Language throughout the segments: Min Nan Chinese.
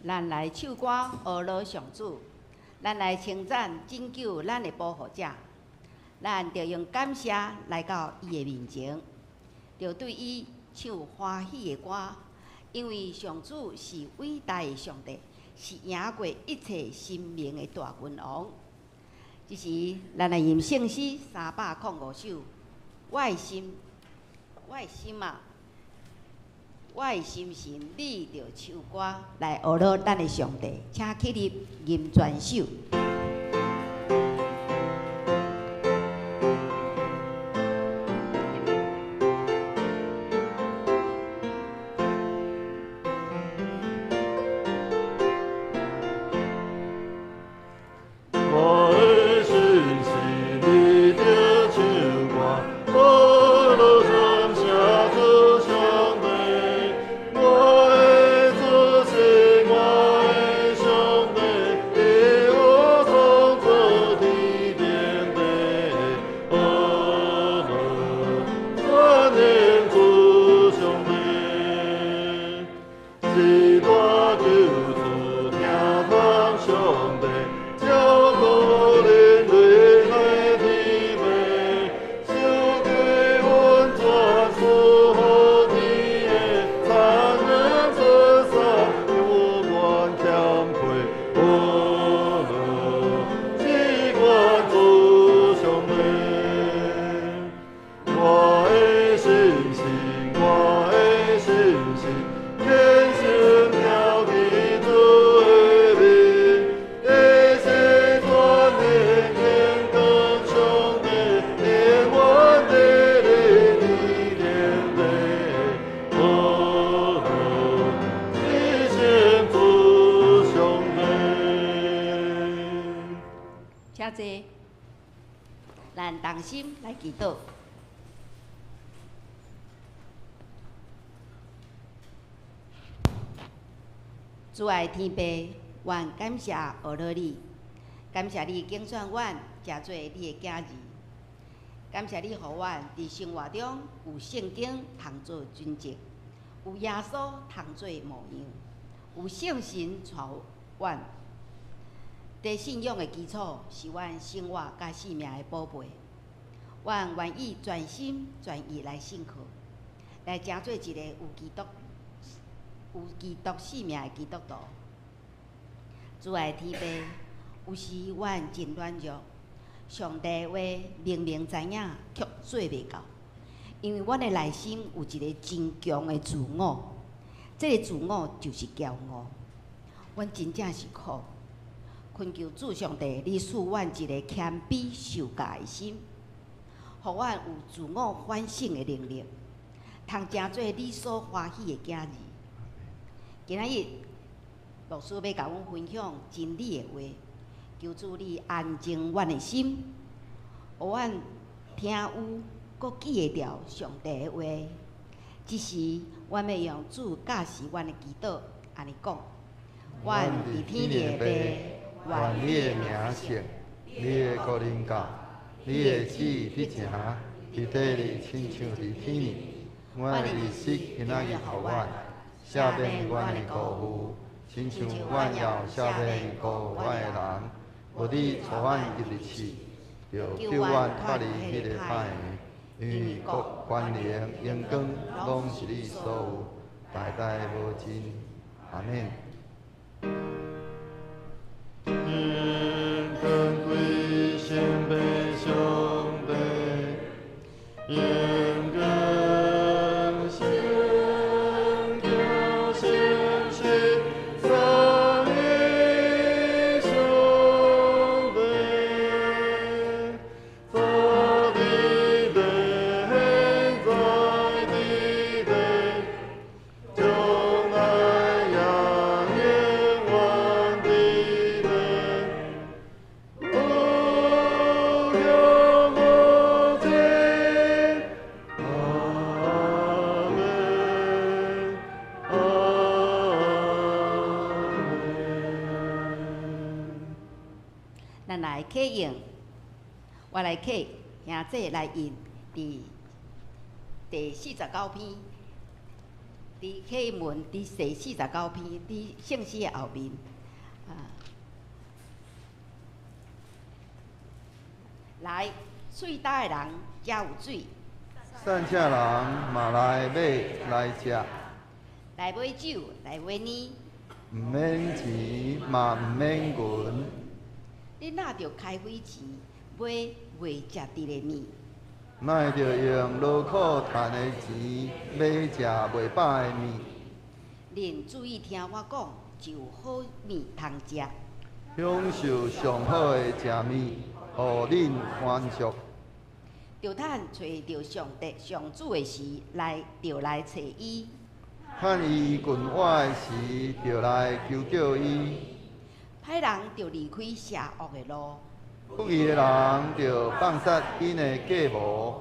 咱來唱歌，呵咾上主，咱來稱讚拯救咱的保護者。咱著用感謝來到伊的面前，著對伊唱歡喜的歌，因為上主是偉大的上帝，是贏過一切神明的大君王。這時，咱來吟聖詩305首，我的心，我的心啊！我的心神，你著唱歌來呵咾咱的上帝，請起立吟全首。請坐，咱同心來祈禱。主愛天父，阮感謝呵咾你，感謝你揀選阮，成做你的囝兒。感謝你予阮佇生活中有聖經通做準則，有耶穌通做模樣，有聖神帶阮。這信仰的基礎是阮生活佮性命的寶貝。阮願意全心全意來信靠，來成做一个有基督性命的基督徒。主愛天父，有時阮真軟弱，上帝話明明知影，卻做袂到，因為阮的內心有一个真強的自我，這个自我就是驕傲。阮真正是苦。懇求主上帝，你賜阮一个謙卑受教的心，予阮有自我反省的能力，通成做你所歡喜的囝兒。今仔日，牧師欲共阮分享真理的話，求主你安靜阮的心，予阮聽有，閣記會牢上帝的話。這時，阮欲用主教示阮的祈禱，按呢講：阮佇天裡的父，願你的名聖，你的國臨到，你的旨意得成，佇地裡親像佇天裡。阮的日食今仔日予阮，赦免阮的辜負，親像阮也赦免辜負阮的人。無你帶阮入去試，著救阮脫離彼個歹的，因為國、權能、榮光，攏是你所有，代代無盡。阿們。榮光歸聖父上帝，榮光聖子聖神三一上帝，早佇地，現在佇地，將來也永遠佇地。無窮無盡，阿們，阿們。咱來刻印，我來刻兄弟來印佇第49篇，佇啟文佇第49篇，佇聖詩的後面。啊，來，喙焦的人才有水，散赤人嘛來買來食，來買酒，來買奶。毋免錢嘛毋免銀。你若著開費錢買袂食得的麵？哪會著用勞苦趁的錢買食袂飽的麵？恁注意聽我講，就有好麵通食。享受上好的食物，予恁滿足。著趁揣著上帝上主的時，來著來揣伊。趁伊困倚的時，著來求叫伊。歹人著離開邪惡的路，不義的人著放殺𪜶的計謀。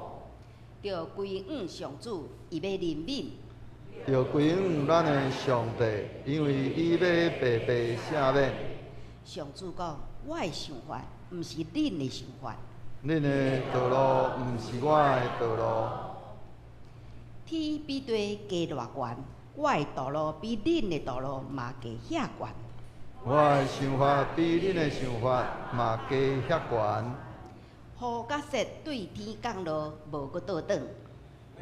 著歸向上主，伊欲憐憫。著歸向咱的上帝，因為伊欲白白赦免。上主講：我的想法，毋是恁的想法。恁的道路，毋是我的道路。天比地低偌懸，我的道路比恁的道路嘛低遐懸。我的想法比恁的想法嘛低遐懸。雨佮雪對天降落，無閣倒轉。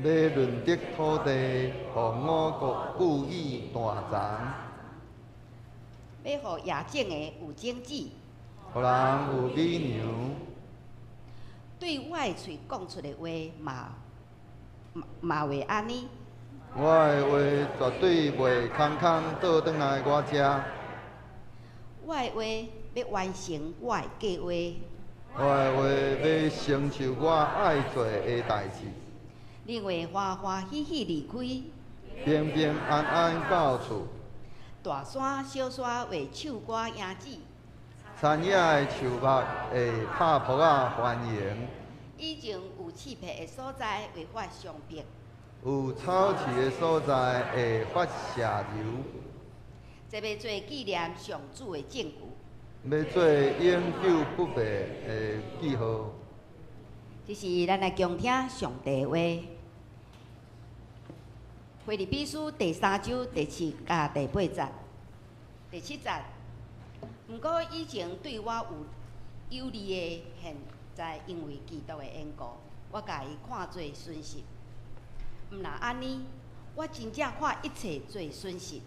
欲潤澤土地，予五穀穀雨斷層。欲予野種的有種子，予人有米糧。對我的喙講出的話，嘛嘛會按呢。我的話絕對袂空空倒轉來我遮。我的話欲完成我的計劃。我的話欲成就我愛做的代誌。恁會歡歡喜喜離開，平平安安到厝。大山小山會唱歌迎接，山野的樹木會拍噗仔歡迎。以前有刺柏的所在會發松柏，有草刺的所在會發石榴。這欲做紀念上主的證據，欲做永久不變的記號。這是咱來恭聽上帝話。腓立比書第三章第七佮第八節，第七節。毋過以前對我有有利的，現在因為基督的緣故，我共伊看做損失。毋若按呢，我真正看一切做損失，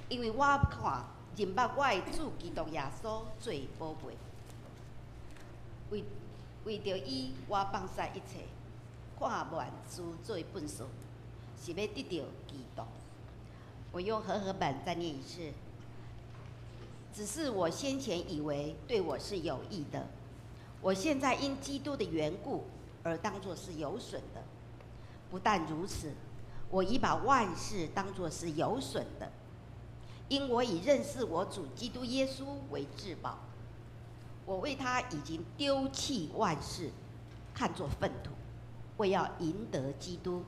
因為我看認捌我的主基督耶穌做寶貝。為為著伊，我放殺一切，看萬事做糞埽，是欲得著基督。我用和合本再念一次。只是我先前以為對我是有益的，我現在因基督的緣故而當作是有損的。不但如此，我已把萬事當作是有損的，因我以認識我主基督耶穌為至寶。我為他已經丟棄萬事，看作糞土，為要贏得基督。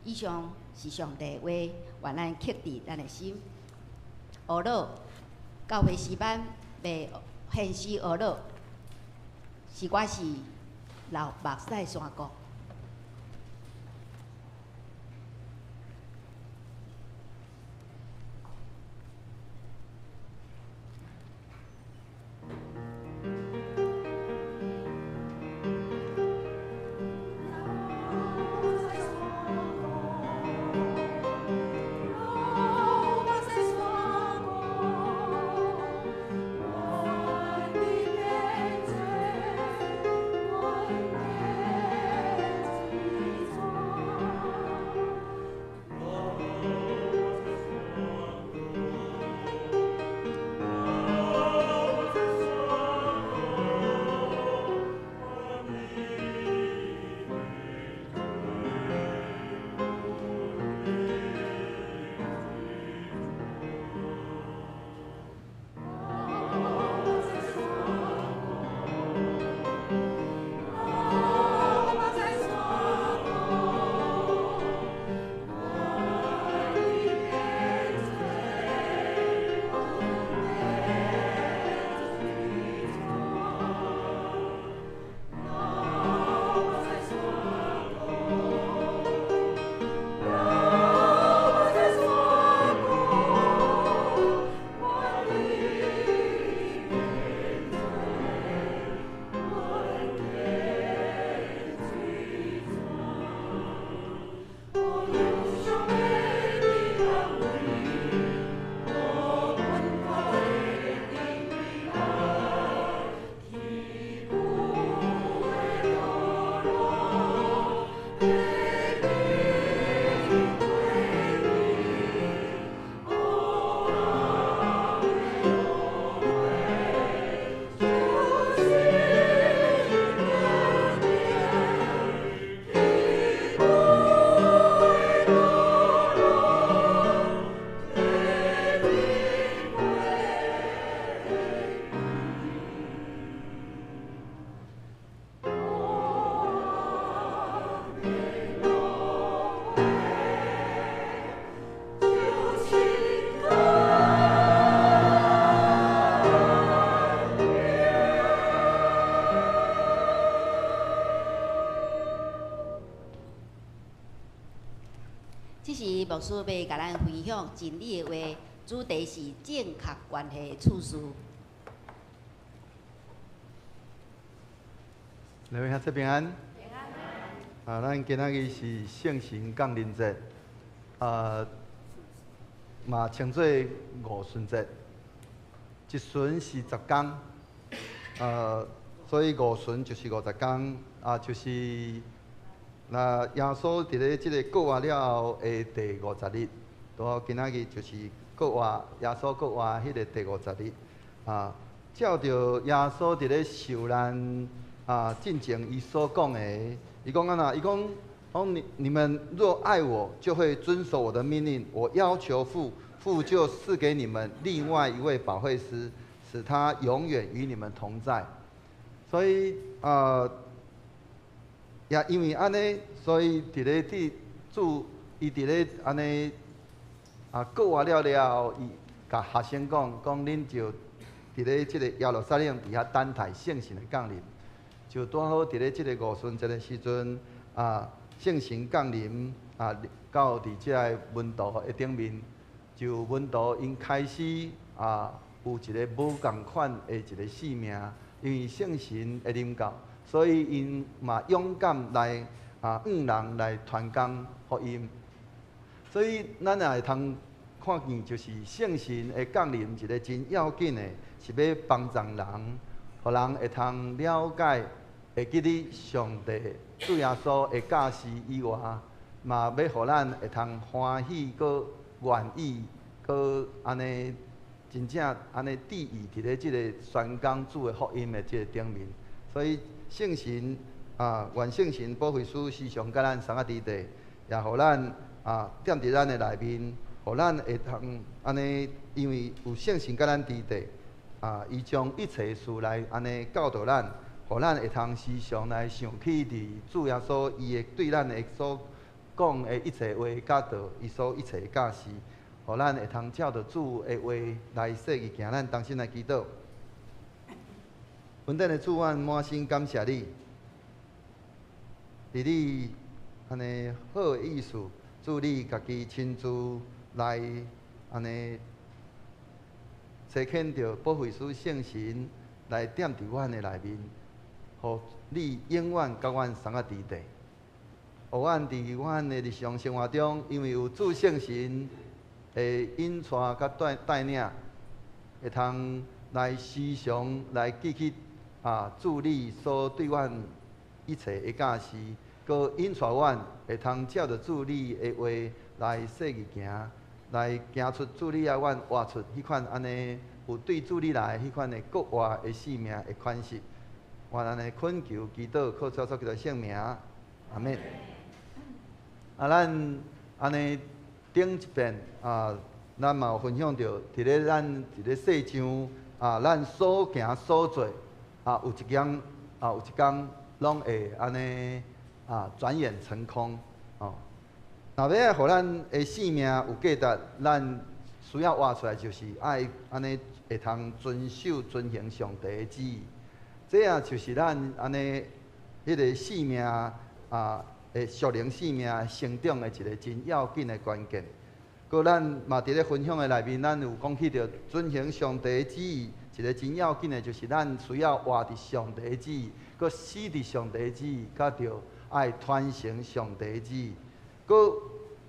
以上是上帝話，願咱克制咱的心。學樂教會詩班袂獻詩學樂，詩歌是流目屎山谷。流目屎山谷。牧師欲共咱分享真理的話，主題是正確關係處事。兩位兄姊平安。平安。啊，咱今仔日是聖神降臨節，啊，嘛稱做五旬節。一旬是10工，所以五旬就是50工，啊，就是那耶穌佇咧這个復活了後的第50日，拄好今仔日就是復活，耶穌復活彼个第50日，啊，照著耶穌佇咧受難啊進前伊所講的，伊講按怎？伊講，講你們若愛我，就會遵守我的命令。我要求父，父就賜給你們另外一位保惠師，使他永遠與你們同在。所以啊，也因為按呢，所以佇咧佇主，伊佇咧按呢啊，復活了了後，伊共學生講，講恁就佇咧這个耶路撒冷佇遐等待聖神的降臨，就拄好佇咧這个五旬節的時陣啊，聖神降臨啊，到佇這个門徒的頂面，就門徒𪜶開始啊，有一个無仝款的一个生命，因為聖神的臨到，所以𪜶嘛勇敢來啊，向人來傳講福音。所以咱也會通看見，就是聖神的降臨一个真要緊的，是欲幫助人，予人會通了解，會記得上帝主耶穌的教示以外，嘛欲予咱會通歡喜，閣願意，閣按呢真正按呢致意佇咧這个宣講主的福音的這个頂面。所以聖神啊，願聖神保惠師時常佮咱相佮佇佇，也予咱啊踮佇咱的內面，予咱會通按呢，因為有聖神佮咱佇佇，啊，伊將一切事來按呢教導咱，予咱會通時常來想起佇主耶穌伊的對咱的所講的一切話，佮著伊所一切的教示，予咱會通照著主的話來說去行。咱同心來祈禱。恩典的主，阮滿心感謝你，佇你按呢好的意思，主你家己親自來按呢差遣著保惠師聖神來踮佇阮的內面，予你永遠佮阮相佮佇佇。予阮佇阮的日常生活中，因為有主聖神的引帶佮帶領，會通來時常來記起啊，主你所對阮一切的教示，閣引帶阮會通照著主你的話來說去行，來行出主你愛阮活出彼款按呢有對主你來彼款的復活的生命的款式。願按呢懇求祈禱，靠主耶穌基督聖名，阿們。啊，咱按呢頂一遍啊，咱嘛有分享著，佇咧咱佇咧世上啊，咱所行所做啊，有一工啊，有一工攏會按呢啊，轉眼成空哦。若欲愛予咱的生命有價值，咱需要活出來就是愛按呢會通遵守遵行上帝的旨意。這也就是咱按呢彼个生命啊，的屬靈生命成長的一个真要緊的關鍵。閣咱嘛佇咧分享的內面，咱有講起著遵行上帝的旨意，一个真要緊的，就是咱需要活佇上帝的旨意，閣死佇上帝的旨意，佮著愛傳承上帝的旨意。閣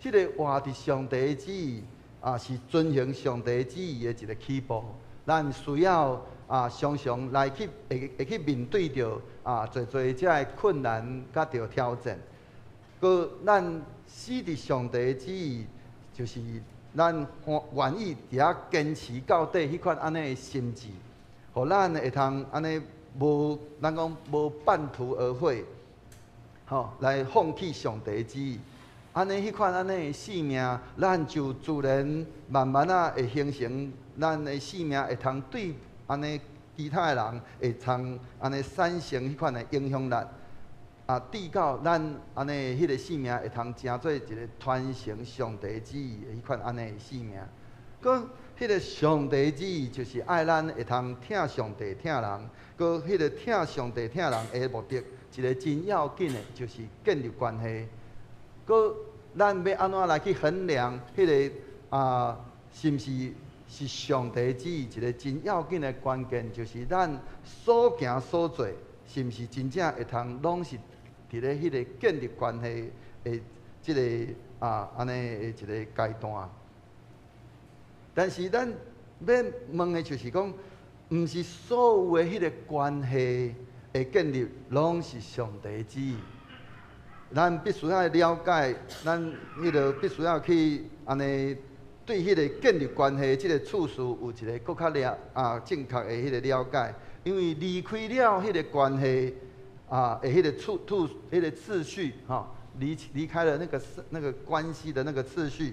彼个活佇上帝的旨意啊，是遵行上帝旨意的一个起步。咱需要啊，常常來去會去面對著啊，濟濟這个困難佮著挑戰。閣咱死佇上帝的旨意，就是咱願意佇遐堅持到底彼款按呢的心志，予咱會通按呢無，咱講無半途而廢，吼，來放棄上帝的旨意。按呢彼款按呢的生命，咱就自然慢慢仔會形成咱的生命，會通對按呢其他的人會通按呢產生彼款的影響力。啊，直到咱按呢彼个生命會通成做一个傳承上帝旨意的彼款按呢的生命。閣彼个上帝旨意就是愛咱會通疼上帝、疼人。閣彼个疼上帝、疼人的目的，一个真要緊的，就是建立關係。閣咱欲按怎來去衡量彼个啊，是毋是是上帝旨意？一个真要緊的關鍵，就是咱所行所做，是毋是真正會通攏是佇咧彼个建立關係的這个啊按呢的一个階段。但是咱欲問的就是講，毋是所有的彼个關係的建立，攏是上帝旨意。咱必須愛了解，咱彼个必須要去按呢對彼个建立關係這個次序有一个閣較了啊正確的彼个了解，因為離開了彼個關係啊的彼個次次彼個次序吼，離開了那個關係的那個次序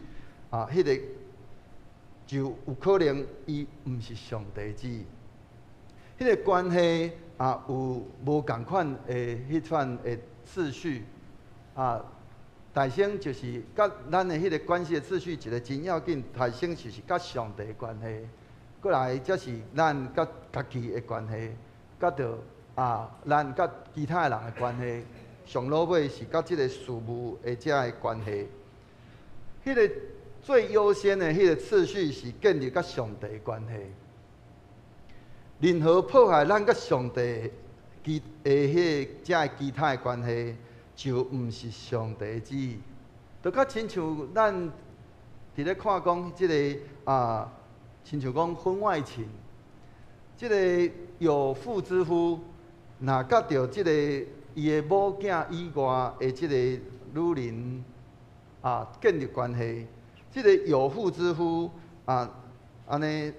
啊，彼個就有可能伊毋是上帝旨意。彼個關係啊有無仝款的彼款的次序。啊，大先就是佮咱的彼个關係的次序一個真要緊，大先就是佮上帝的關係，過來才是咱佮家己的關係，佮著啊，咱佮其他的人的關係，上落尾是佮這個事物的這个關係。彼個最優先的彼個次序是建立佮上帝的關係。任何破壞咱佮上帝其的彼個這个其他的關係，就毋是上帝旨意。就較親像咱佇咧看講這个啊，親像講婚外情，這個有婦之夫，若佮著這个伊的某囝以外的這個女人啊建立關係，這個有婦之夫啊，按呢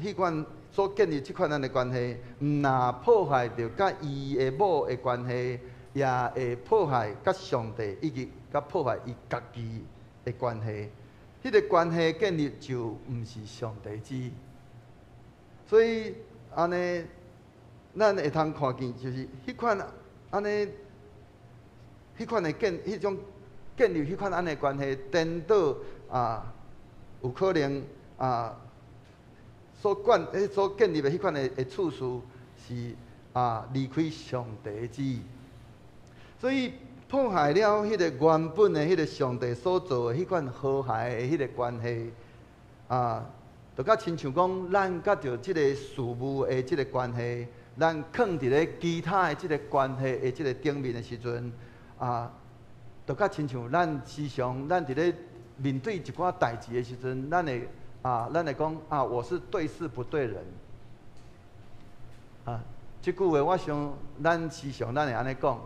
彼款所建立這款按呢關係，毋若破壞著佮伊的某的關係，也會破壞佮上帝以及佮破壞伊家己的關係。彼個關係建立就毋是上帝旨意。所以按呢，咱會通看見就是彼款按呢，彼款的建，彼種建立彼款按呢關係，顛倒啊，有可能啊，所管、所建立的彼款的次序是啊離開上帝的旨意。所以破壞了彼個原本的彼個上帝所造的彼款和諧的彼個關係，啊，就較親像講，咱佮著這個事物的這個關係，咱囥佇咧其他的這個關係的這個頂面的時陣，啊，就較親像咱時常咱佇咧面對一寡代誌的時陣，咱會講啊，我是對事不對人。啊，這句話我想咱時常咱會按呢講。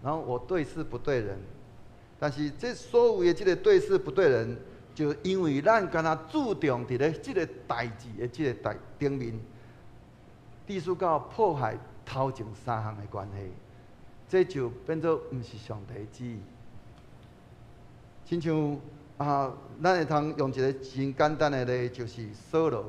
然後我對事不對人，但是這所謂的這個對事不對人，就因為咱敢若注重佇咧這個代誌的這個代頂面，致使到破壞頭前三項的關係，這就變做毋是上帝旨意。親像啊，咱會通用一個真簡單的例，就是掃羅。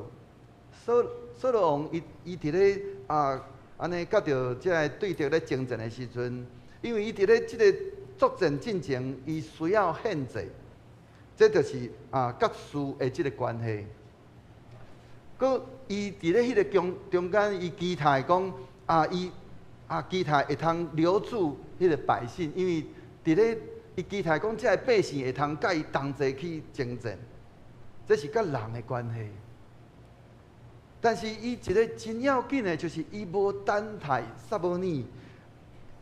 掃羅王伊佇咧啊，按呢佮著這个對敵咧征戰的時陣，因為伊佇咧這个作戰進前，伊需要獻祭，這就是啊佮事的這個關係。閣伊佇咧彼个中間，伊期待講啊，伊啊期待會通留住彼個百姓，因為佇咧伊期待講，這个百姓會通佮伊同齊去征戰，這是佮人的關係。但是伊一个真要緊的，就是伊無等待撒母耳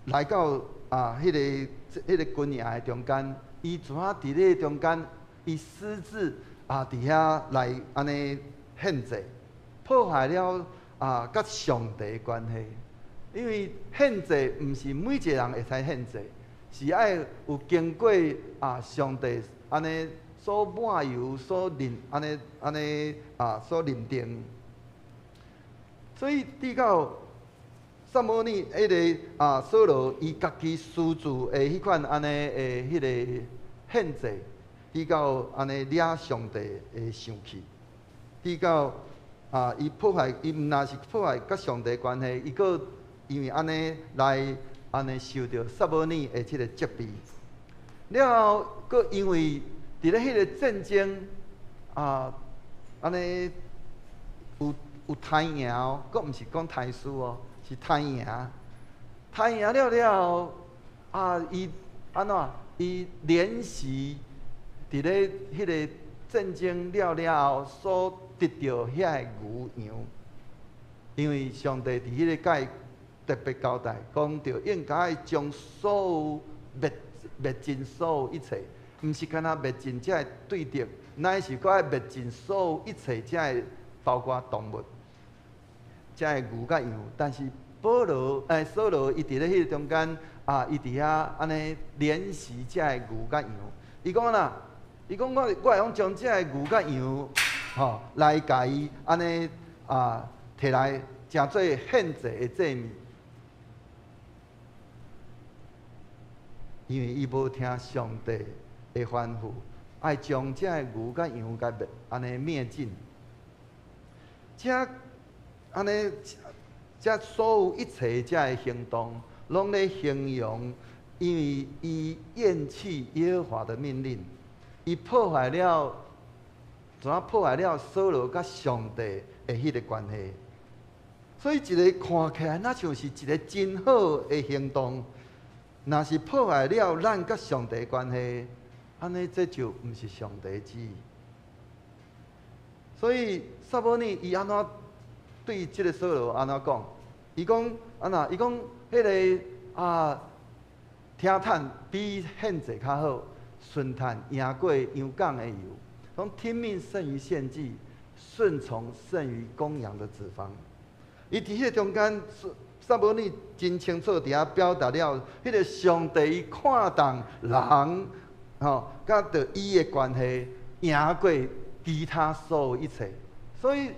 來到啊，彼個軍營的中間，伊怎佇咧中間，伊私自啊佇遐來按呢獻祭，破壞了啊佮上帝的關係。因為獻祭毋是每一個人會使獻祭，是愛有經過啊上帝按呢所抹油、所認按呢按呢啊所認定。所以，直到撒母耳彼个啊，掃羅伊家己私自的彼款按呢的彼个獻祭，直到按呢惹上帝的生氣，直到啊，伊破壞，伊毋若是破壞佮上帝關係，伊閣因為按呢來按呢受著撒母耳的這個責備。了後，閣因為佇咧彼个戰爭啊，按呢有刣贏哦，閣毋是講刣輸哦，是刣贏。刣贏了了後，啊，伊按怎？伊憐惜佇咧彼个戰爭了了後所得著遐个牛羊，因為上帝佇彼個界特別交代，講著應該將所有滅滅盡所有一切，毋是干焦滅盡這个對敵，乃是閣愛滅盡所有一切，這个包括動物，這个牛佮羊。但是保羅掃羅伊佇咧彼個中間啊，伊佇遐按呢憐惜這个牛佮羊。伊講啦，伊講我會用將這個牛佮羊，吼，來共伊按呢啊提來，成做獻祭的祭物。因為伊無聽上帝的吩咐，愛將這个牛佮羊共滅，按呢滅盡。這按呢，這所有一切這个行動，攏咧形容，因為伊厭棄耶和華的命令，伊破壞了，怎啊破壞了掃羅佮上帝的彼个關係。所以一个看起來，若像是一个真好的行動，若是破壞了咱佮上帝的關係，按呢這就毋是上帝旨意。所以撒母耳伊按怎對這个掃羅按怎講？伊講按怎？伊講彼个啊，聽趁比獻祭較好，順趁贏過羊犅的油。講聽命勝於獻祭，順從勝於公羊的脂肪。伊佇彼个中間，撒母耳真清楚佇遐表達了，彼个上帝伊看重人，吼，佮著伊的關係贏過其他所有一切。所以，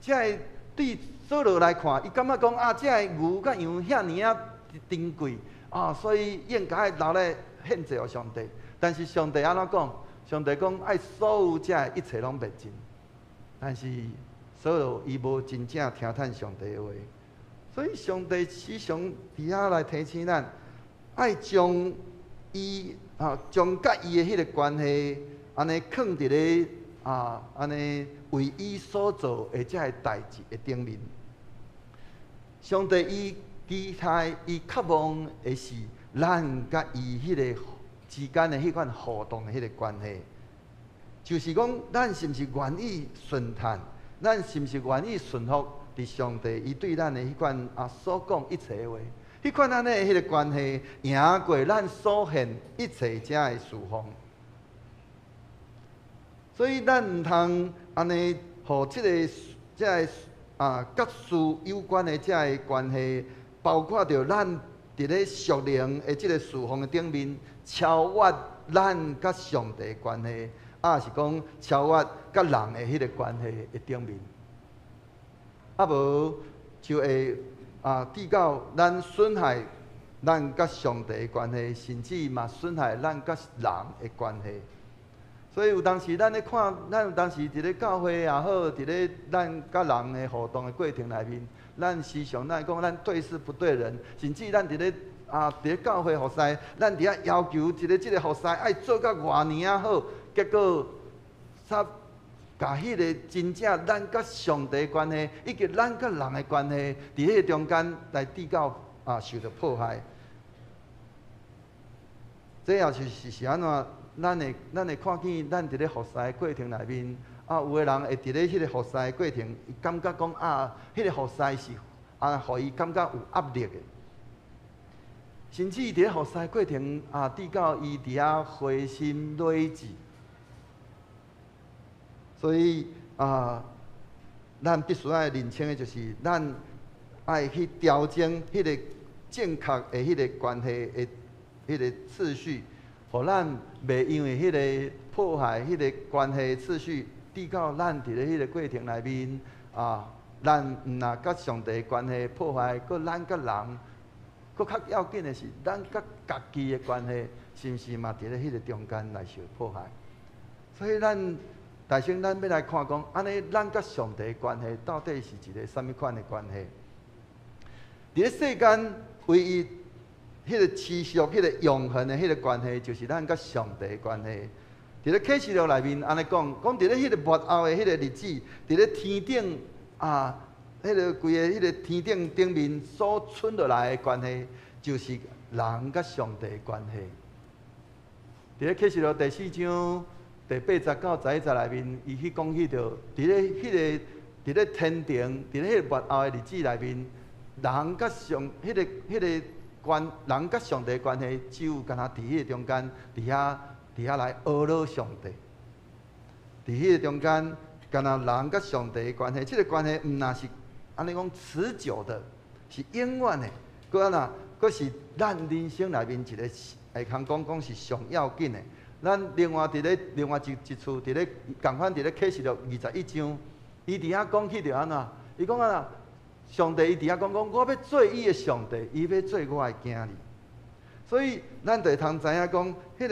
這个對掃羅來看，伊感覺講啊，這个牛佮羊遐爾仔珍貴啊，所以應該留來獻祭予上帝。但是上帝按怎講？上帝講愛所有這个一切攏滅盡。但是掃羅伊無真正聽趁上帝的話，所以上帝時常佇遐來提醒咱，愛將伊啊，將佮伊的彼个關係，按呢囥佇咧啊，按呢為伊所做的這个代誌的頂面。上帝伊期待伊渴望的是咱佮伊彼个之間的彼款互動的彼個關係，就是講咱是毋是願意順趁，咱是毋是願意順服佇上帝伊對咱的彼款啊所講一切的話，彼款按呢的彼個關係贏過咱所獻一切這个事奉。所以咱毋通按呢，予這个啊，佮事有關的這个關係，包括著咱佇咧屬靈的這个事奉的頂面，超越咱佮上帝的關係，抑是講超越佮人的彼个關係的頂面，啊無就會啊，致到咱損害咱佮上帝的關係，甚至嘛損害咱佮人的關係。所以有當時咱咧看，咱有當時佇咧教會也好，佇咧咱佮人的互動的過程內面，咱時常咱講咱對事不對人，甚至咱佇咧啊佇咧教會服侍，咱佇遐要求一个這个服侍愛做甲偌爾仔好，結果煞共彼个真正咱佮上帝的關係，以及咱佮人的關係，佇彼个中間來致到啊受著破壞。這也是按怎？咱會看見，咱佇咧服侍的過程內面，啊，有的人會佇咧彼个服侍的過程，伊感覺講啊，彼个服侍是啊，予伊感覺有壓力的，甚至佇咧服侍的過程啊，致到伊佇遐灰心累志。所以啊，咱必須愛認清的就是，咱愛去調整彼个正確的彼個關係的彼个次序。予咱袂因為彼个破壞彼個關係次序，致到咱佇咧彼个過程內面啊，咱毋若佮上帝關係破壞，閣咱佮人，閣較要緊的是，咱佮家己的關係，是毋是嘛佇咧彼个中間來受破壞？所以咱大先咱欲來看講，按呢咱佮上帝的關係到底是一个啥物款的關係？佇咧世間唯一彼个持續、彼个永恆的彼个關係，就是咱佮上帝的關係。佇咧啟示錄內面按呢講，講佇咧彼個末後的彼個日子，佇咧天頂啊，彼个規个彼个天頂頂面所存落來的關係，就是人佮上帝的關係。佇咧啟示錄第四章第八節到十一節內面，伊去講起著，佇咧彼個佇咧天庭，佇咧彼個末後的日子內面，人佮上彼個彼個關，人佮上帝關係，只有干焦佇彼個中間，佇遐來呵咾上帝。佇彼個中間，干焦人佮上帝的關係，這個關係毋若是按呢講持久的，是永遠的，閣按怎，閣是咱人生內面一個會通講講是上要緊的。咱另外佇咧另外一處佇咧仝款佇咧啟示錄21章，伊佇遐講起著按怎？伊講按怎？上帝伊佇遐講講，我欲做伊的上帝，伊欲做我的囝兒。所以咱就會通知影講，彼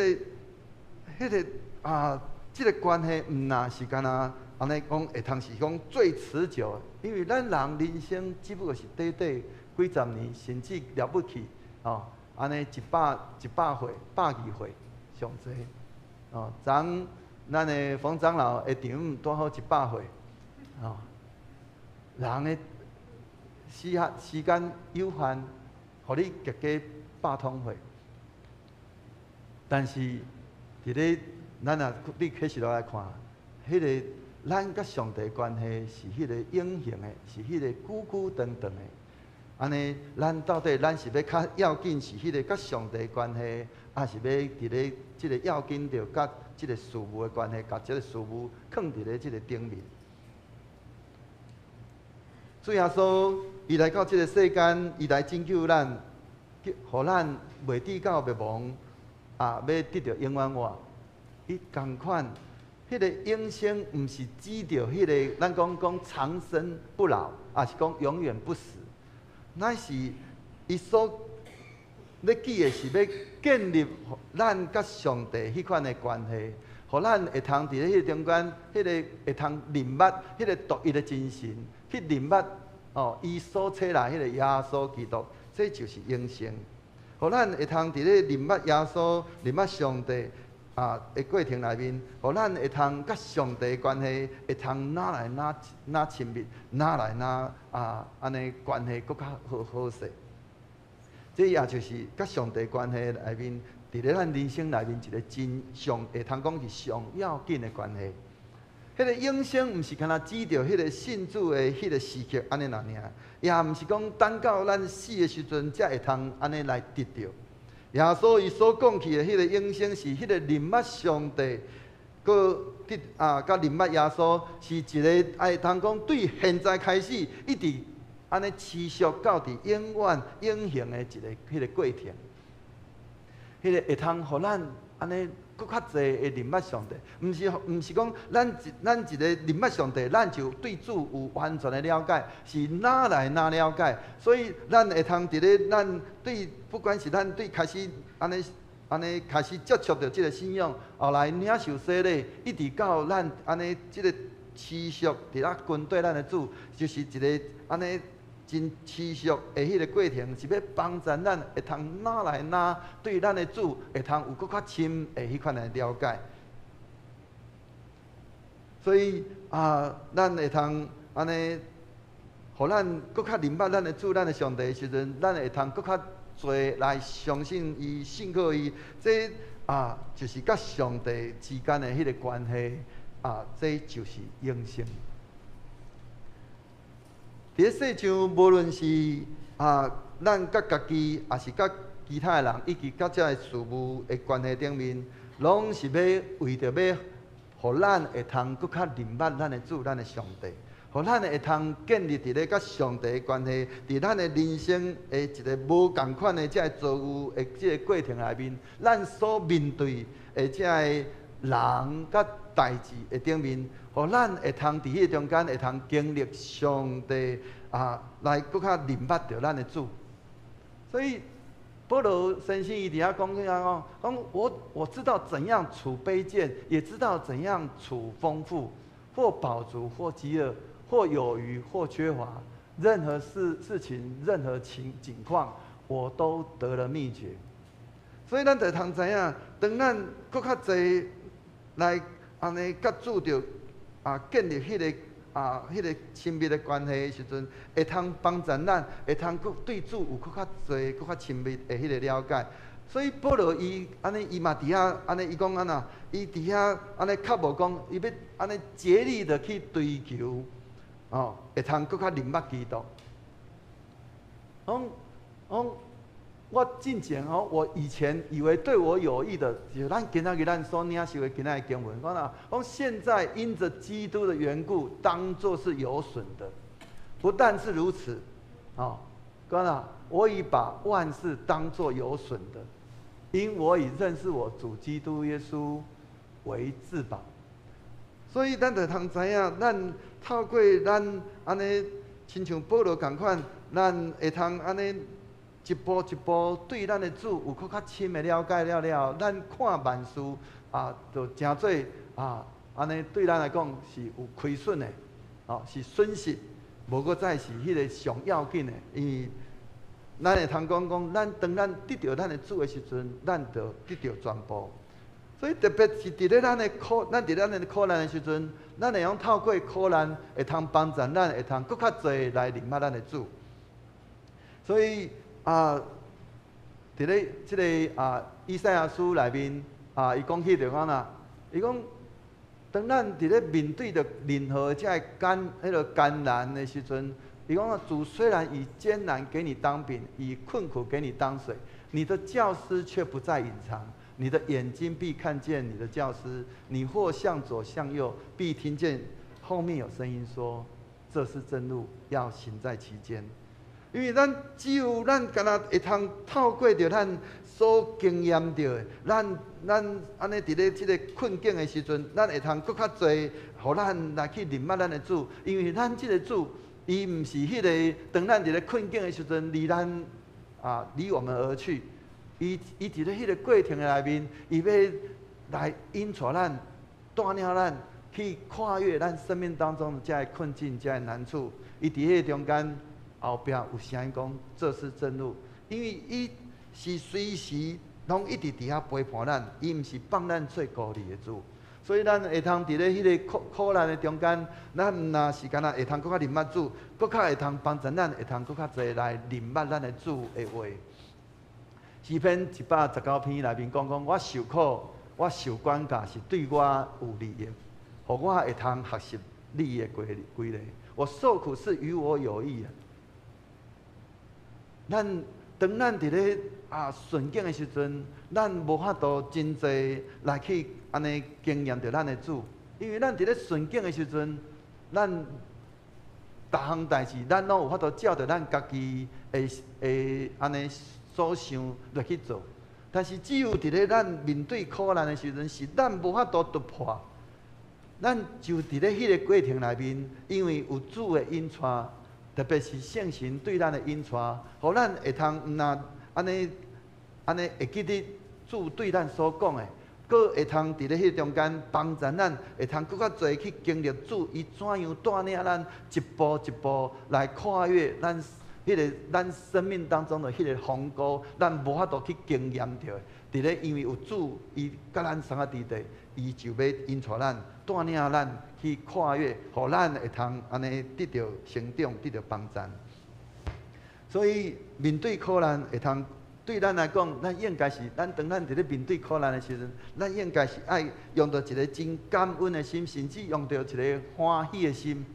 個啊，這個關係毋若是干焦按呢講會通是講最持久的，因為咱人人生只不過是短短幾十年，甚至了不起哦，按呢一百歲、120歲上濟。哦，昨咱的馮長老的丈母拄好100歲，哦，人的時間有限，予你加加百通歲。但是佇咧咱若對啟示錄來看，彼個咱佮上帝關係是彼個永恆的，是彼個久久長長的。按呢，咱到底咱是欲較要緊是彼個佮上帝關係，抑是欲佇咧這個要緊著佮這個事物的關係，共這個事物囥佇咧這個頂面。主耶穌伊來到這個世間，伊來拯救咱，予咱袂至到滅亡，啊，欲得著永遠活。伊仝款，彼個永生毋是指著彼個咱講講長生不老，抑是講永遠不死，乃是伊所咧記的是欲建立咱佮上帝彼款的關係，予咱會通佇咧彼個中間，彼個會通認捌彼個獨一的真神，去認捌哦，伊所差來彼個耶穌基督，這就是永生。予咱會通佇咧認捌耶穌、認捌上帝啊的過程內面，予咱會通佮上帝關係會通愈來愈愈親密，愈來愈啊按呢關係閣較好好勢。這也就是佮上帝關係內面，佇咧咱人生內面一個真上會通講是上要緊的關係。彼個永生毋是干焦指著彼個信主的彼個時刻按呢爾，也毋是講等到咱死的時陣才會通按呢來得著。耶穌伊所講起的彼個永生是彼個認捌上帝，閣得啊，佮認捌耶穌是一個會通講對現在開始一直按呢持續到佇永遠永恆的一個彼個過程。彼個會通予咱按呢閣較濟會認捌上帝，毋是講咱一個認捌上帝，咱就對主有完全的了解，是愈來愈了解。所以咱會通佇咧咱對，不管是咱對開始按呢按呢開始接觸著這個信仰，後來領受洗禮，一直到咱按呢這個持續佇咧跟綴咱的主，就是一個按呢真持續的彼個過程，是欲幫助咱會通愈來愈對咱的主會通有閣較深的彼款的了解。所以啊，咱會通按呢，予咱閣較認捌咱的主、咱的上帝的時陣，咱會通閣較濟來相信伊、信靠伊。這啊，就是佮上帝之間的彼個關係啊，這就是永生。佇咧世上，無論是啊，咱佮家己，抑是佮其他的人，以及佮這个事物的關係頂面，攏是欲為著欲，予咱會通閣較認捌咱的主、咱的上帝，予咱會通建立佇咧佮上帝的關係，佇咱的人生的一個無仝款的這个遭遇的這个過程內面，咱所面對的這个人佮代誌的頂面，予咱會通佇彼個中間會通經歷上帝啊，來閣較認捌著咱的主。所以保羅先生伊佇遐講啥講？講我知道怎樣處卑賤，也知道怎樣處豐富，或飽足，或飢餓，或有餘，或缺乏，任何事情，任何情況，我都得了秘訣。所以咱就通知影，當咱閣較濟來按呢佮主著啊建立彼個親密的關係的時陣，會通幫助咱，會通閣對主有閣較濟、閣較親密的彼個了解。所以保羅伊按呢，伊嘛佇遐按呢，伊講按怎，伊佇遐按呢較無講，伊欲按呢竭力的去追求，哦，會通閣較認捌基督。講講我進前哦，我以前以為對我有益的，就咱今仔日咱所領受的今仔日經文，講啦，講現在因著基督的緣故，當作是有損的。不但是如此，哦，講啦，我已把萬事當作有損的，因我以認識我主基督耶穌為至寶。所以咱就通知影，咱透過咱按呢，親像保羅仝款，咱會通按呢一步一步對咱的主有閣較深的了解了了，咱看萬事啊，就誠做啊，按呢對咱來講是有虧損的，哦，是損失，無閣再是彼个上要緊的，因為咱會通講講，咱當咱得著咱的主的時陣，咱就得著全部。所以特別是佇咧咱的苦，咱佇咱的苦難的時陣，咱會用透過苦難，會通幫助咱，會通閣較濟來認捌咱的主。所以啊，佇咧這个啊以賽亞書內面啊，伊講起著講啦，伊講當咱佇咧面對著任何這个艱彼个艱難的時陣，伊講啊，主雖然以艱難給你當餅，以困苦給你當水，你的教師卻不再隱藏，你的眼睛必看見你的教師，你或向左向右，必聽見後面有聲音說：這是正路，要行在其間。因為咱只有咱敢若會通透過著咱所經驗著的，咱咱按呢佇咧這个困境的時陣，咱會通閣較濟，予咱來去認捌咱的主。因為咱這个主，伊毋是彼个當咱佇咧困境的時陣離咱啊離我們而去。伊伊佇咧彼个過程的內面，伊欲來引帶咱、帶領咱去跨越咱生命當中的這个困境、這个難處。伊佇彼個中間後壁有聲音講：這是正路，因為伊是隨時攏一直佇遐陪伴咱，伊毋是放咱做孤兒的主。所以咱會通佇咧彼个苦苦難的中間，咱毋若是敢若會通閣較認捌主，閣較會通幫助咱，會通閣較濟來認捌咱的主的話。詩篇119篇內面講講，我受苦，我受管教是對我有利的，予我會通學習你的規規例。我受苦是與我有益啊！咱當咱佇咧啊順境的時陣，咱無法度真濟來去按呢經驗著咱的主，因為咱佇咧順境的時陣，咱逐項代誌咱攏有法度照著咱家己的的按呢所想來去做。但是只有佇咧咱面對苦難的時陣，是咱無法度突破。咱就佇咧彼个過程內面，因為有主的引帶，特別是聖神對咱的引帶，予咱會通毋若按呢按呢會記得主對咱所講的，閣會通佇咧彼中間幫助咱，會通閣較濟去經歷主伊怎樣帶領咱一步一步來跨越咱彼个咱生命當中的彼个鴻溝，咱無法度去經驗著的。佇咧因為有主伊佮咱相佮佇佇，伊就欲引帶咱，帶領咱去跨越，予咱會通按呢得著成長，得著幫助。所以面對苦難會通對咱來講，咱應該是咱當咱佇咧面對苦難的時陣，咱應該是愛用著一个真感恩的心，甚至用著一个歡喜的心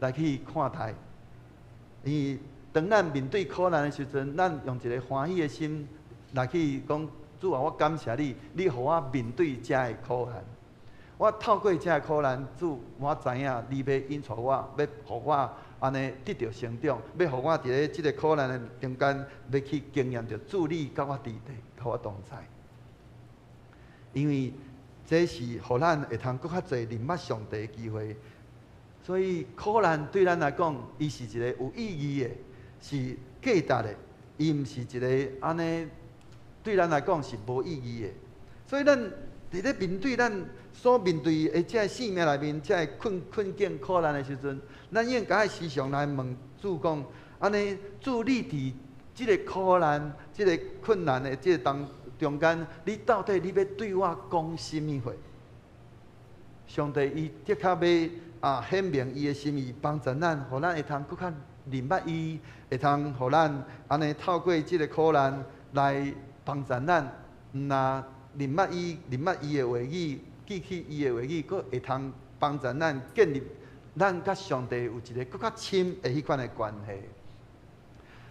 來去看待。因為當咱面對苦難的時陣，咱用一个歡喜的心來去講：主啊，我感謝你，你予我面對這个苦難。我透過這个苦難，主，我知影你欲引帶我，欲予我按呢得著成長，欲予我佇咧這个苦難的中間，欲去經驗著主你佮我佇佇，佮我同在。因為這是予咱會通閣較濟認捌上帝的機會。所以苦難對咱來講，伊是一个有意義的，是價值的，伊毋是一个按呢對咱來講是無意義的。所以咱佇咧面對咱所面對的這个生命內面這个困困境苦難的時陣，咱應該愛時常來問主講：按呢，主你佇這个苦難、這个困難的這个當中間，你到底你欲對我講啥物話？上帝伊的確欲啊顯明伊的心意，幫助咱，予咱會通閣較認捌伊，會通予咱按呢透過這个苦難來幫助咱，毋若認捌伊，認捌伊的話語，記起伊的話語，閣會通幫助咱建立咱佮上帝有一个閣較深的彼款的關係。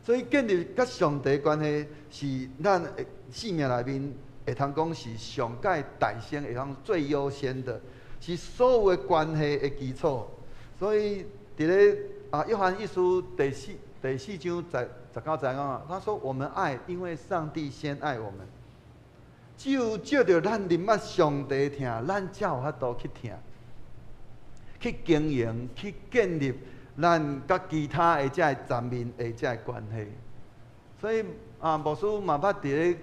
所以建立佮上帝關係是咱的生命內面會通講是上蓋大先，會通最優先的，是所有的關係的基礎。所以佇咧約翰一書第四章19節講啊，他說：我們愛，因為上帝先愛我們。只有藉著咱認捌上帝疼，咱才有法度去疼，去經營、去建立咱佮其他的這个層面的這个關係。所以牧師嘛捌佇咧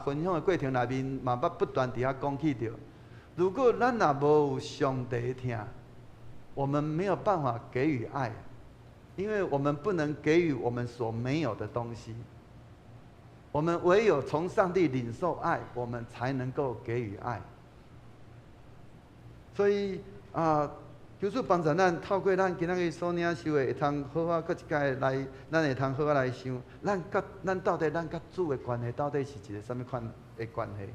分享的過程內面，嘛捌不斷佇遐講起著。如果咱若無有上帝疼，我們沒有辦法給予愛，因為我們不能給予我們所沒有的東西。我們唯有從上帝領受愛，我們才能夠給予愛。所以求主幫助咱，透過咱今仔日所領受的，會通好好閣一擺來，咱會通好好來想，咱到底咱佮主的關係到底是一个啥物款的關係？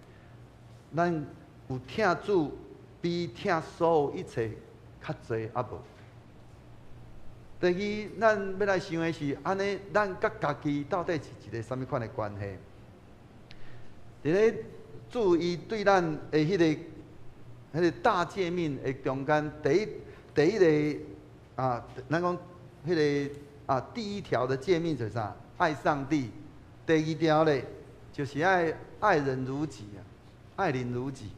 咱有疼主比疼所有一切較濟抑無？第二，咱欲來想的是，按呢，咱佮家己到底是一个啥物款的關係？佇咧主伊對咱的彼个大誡命的中間，第一个，咱講彼个第一條的誡命就是啥？愛上帝。第二條咧，就是愛愛人如己啊，愛人如己。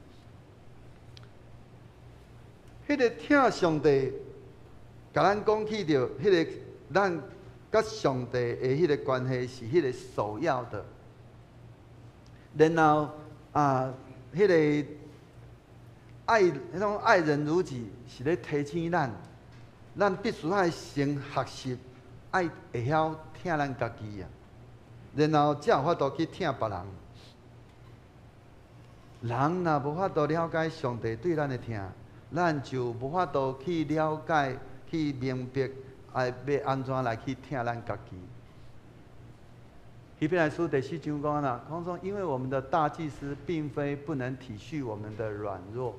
彼个疼上帝，共咱講起著，彼个咱佮上帝的彼个關係是彼个首要的。然後彼个愛，彼種愛人如己，是咧提醒咱，咱必須愛先學習愛會曉疼咱家己啊，然後才有法度去疼別人。人若無法度了解上帝對咱的疼，咱就無法度去了解、去明白，愛欲按怎來去疼咱家己。希伯來書第四章講啦，講說，因為我們的大祭司並非不能體恤我們的軟弱，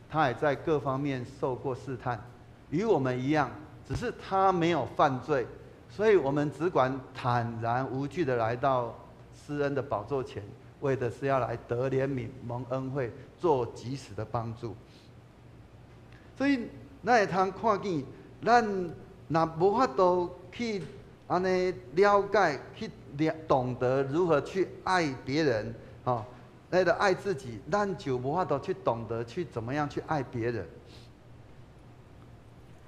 他也在各方面受過試探，與我們一樣，只是他沒有犯罪，所以我們只管坦然無懼的來到施恩的寶座前，為的是要來得憐憫、蒙恩惠、做及時的幫助。所以，咱會通看見，咱若無法度去按呢了解、去了懂得如何去愛別人，吼，那個愛自己，咱就無法度去懂得去怎麼樣去愛別人。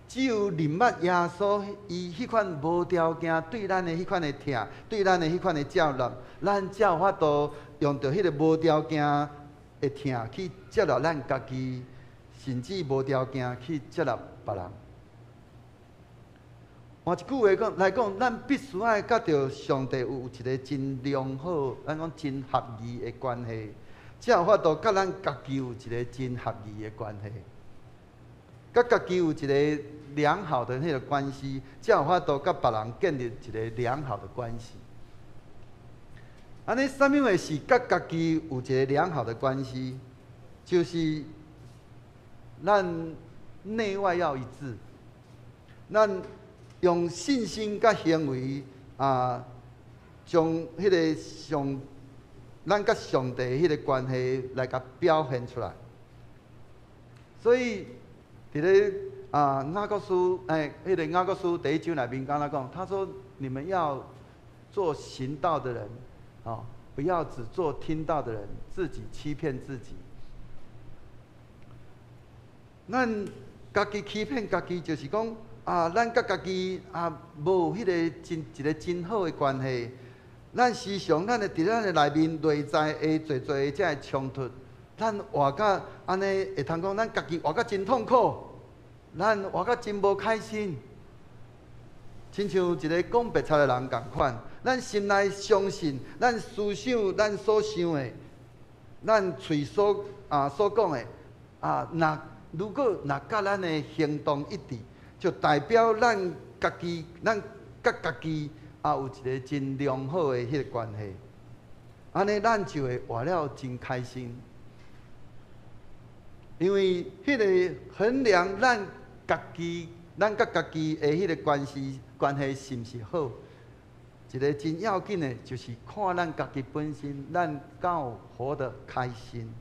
只有認捌耶穌，伊彼款無條件對咱的彼款的疼，對咱的彼款的接納，咱才有法度用著彼个無條件的疼去接納咱家己，甚至無條件去接納別人。換一句話講來講，咱必須愛佮著上帝有一个真良好，咱講真合宜的關係，才有法度佮咱家己有一个真合宜的關係，佮家己有一个良好的彼个關係，才有法度佮別人建立一个良好的關係。按呢，啥物話是佮家己有一个良好的關係？就是咱內外要一致，咱用信心佮行為，將彼个上，咱佮上帝彼个關係來共表現出來。所以，佇咧雅各書，彼个雅各書第一章內面敢若講，他說：你們要做行道的人，不要只做聽道的人，自己欺騙自己。咱家己欺騙家己，就是講咱佮家己無彼个真一个真好的關係。咱時常咱的佇咱的內面內在會濟濟的這个衝突，咱活甲按呢會通講，咱家己活甲真痛苦，咱活甲真無開心，親像一个講白賊的人仝款。咱心內相信，咱思想，咱所想的，咱喙所講的，若如果若佮咱的行動一致，就代表咱家己，咱佮家己有一个真良好的彼个關係。按呢咱就會活了真開心。因為彼个衡量咱家己、咱佮家己的彼个關係是毋是好，一个真要緊的，就是看咱家己本身，咱敢有活得開心。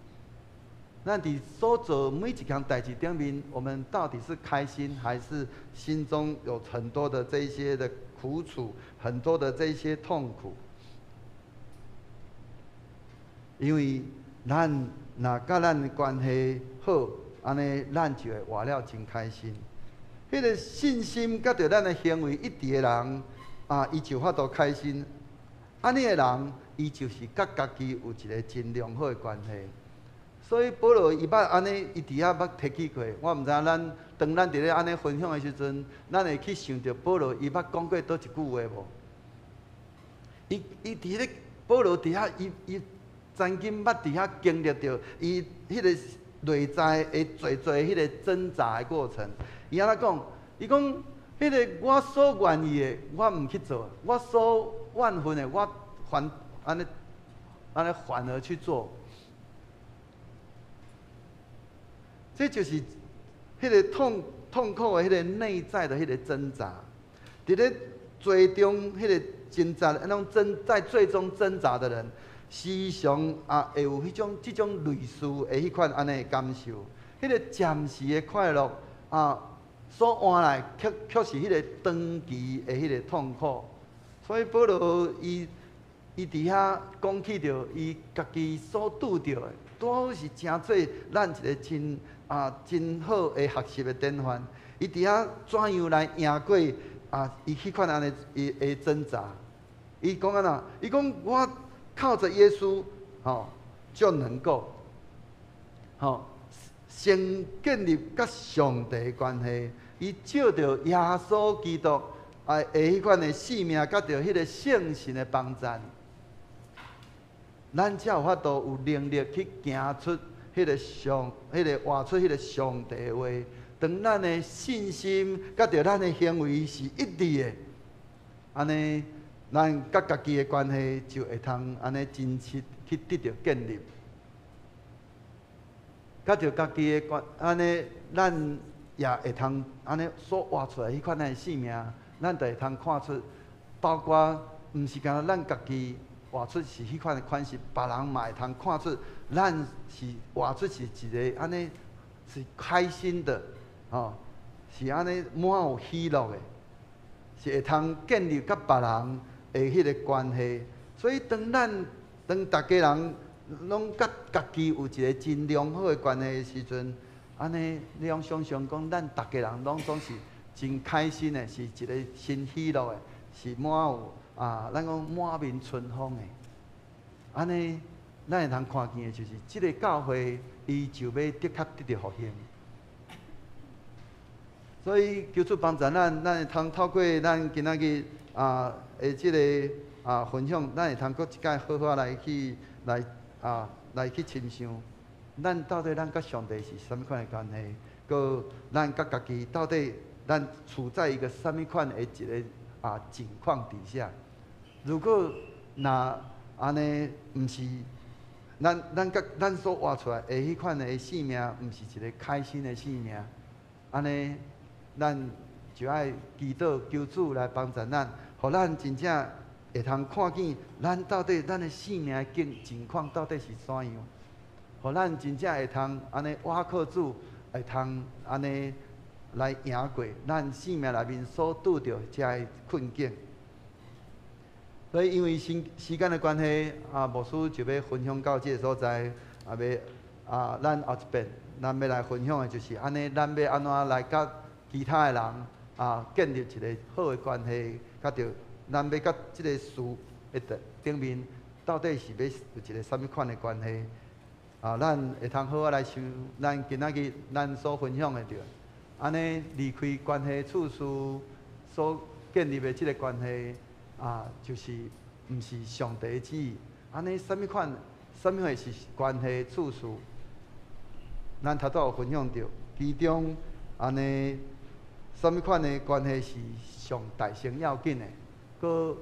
咱佇所做每一項代誌頂面，我們到底是開心，還是心中有很多的這些的苦楚，很多的這些痛苦？因為咱若佮咱的關係好，按呢咱就會活了真開心。彼个信心佮著咱的行為一致的人，啊，伊就有法度開心。按呢的人，伊就是佮家己有一个真良好的關係。所以保羅伊捌按呢，伊佇遐捌提起過。我毋知影咱當咱佇咧按呢分享的時陣，咱會去想著保羅伊捌講過佗一句話無？伊佇咧保羅佇遐，伊曾經捌佇遐經歷著伊彼個內在的濟濟彼個掙扎的過程。伊按怎講？伊講彼個我所願意的，我毋去做；我所怨恨的，我反按呢按呢反而去做。這就是彼個痛苦的彼個內在的彼個掙扎，佇咧罪中彼個掙扎，彼種掙在罪中掙扎的人，時常啊會有彼種這種類似的彼款按呢的感受，彼個暫時的快樂啊，所換來卻是彼個長期的彼個痛苦。所以保羅伊佇遐講起著伊家己所拄著的，拄好是成做咱一個真好的學習的典範。伊佇遐怎樣來贏過啊？伊彼款按呢伊的掙扎。伊講按怎？伊講我靠著耶穌，吼就能夠，吼先建立佮上帝的關係。伊藉著耶穌基督啊的彼款的性命，佮著彼个聖神的幫贊，咱才有法度有能力去行出彼个上、彼个活出彼个上帝的話。當咱的信心佮著咱的行為是一致的，按呢，咱佮家己的關係就會通按呢真實去得著建立。佮著家己的關，按呢，咱也會通按呢所活出來彼款的生命，咱就會通看出，包括毋是干焦咱家己活出是彼款的款式，別人嘛會通看出，咱是活出是一個按呢是開心的，吼，是按呢滿有喜樂的，是會通建立佮別人的彼个關係。所以當咱當逐家人攏佮家己有一個真良好的關係的時陣，按呢你攏想像講，咱逐家人攏總是真開心的，是一個真喜樂的，是滿有啊，咱講滿面春風的。按呢，咱會通看見的就是，這个教會伊就欲的確得著復興。所以求主幫助咱，咱會通透過咱今仔日啊的這个啊分享，咱會通閣一擺好好來去來啊來去深想，咱到底咱佮上帝是啥物款的關係？閣咱佮家己到底咱處在一個啥物款的一个啊境況底下？如果若按呢毋是咱佮咱所活出來的彼款的生命，毋是一个開心的生命，按呢，咱就愛祈禱求主來幫助咱，予咱真正會通看見咱到底咱的生命的境況到底是怎樣，予咱真正會通按呢倚靠主，會通按呢來贏過咱生命內面所拄著這个困境。所以因為時間的關係，啊，牧師就欲分享到這个所在，啊，欲啊，咱後一遍，咱欲來分享的就是按呢，咱欲按怎來佮其他的人啊建立一个好的關係，佮著咱欲佮這个事的頂面到底是欲有一个啥物款的關係？啊，咱會通好好來想，咱今仔日咱所分享的著，按呢離開關係處事所建立的這个關係。啊，就是毋是上帝的旨意。按呢，啥物款、啥物貨是關係處事？咱頭拄有分享著，其中按呢，啥物款的關係是上大先要緊的，閣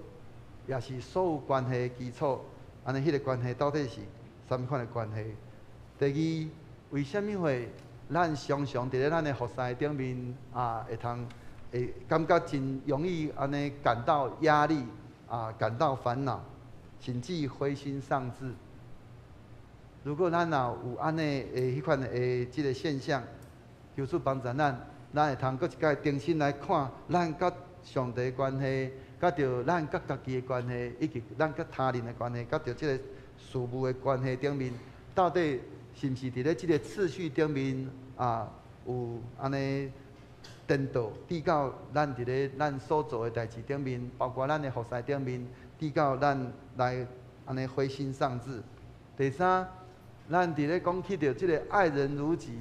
也是所有關係的基礎。按呢，按呢彼个关系到底是啥物款的关系？第二，为啥物会咱常常伫咧咱的服侍顶面啊，会通会感觉真容易按呢感到压力啊，感到烦恼，甚至灰心丧志？如果咱若有按呢的彼款的这个现象，求主帮助咱，咱会通阁一摆重新来看咱佮上帝的关系，佮著咱佮家己的关系，以及咱佮他人的关系，佮著这个事务的关系顶面，到底是毋是伫咧这个次序顶面啊，有按呢颠倒，至到咱伫咧咱所做的代志顶面，包括咱的服侍顶面，至到咱来按呢灰心丧志。第三，咱伫咧讲起著这个爱人如己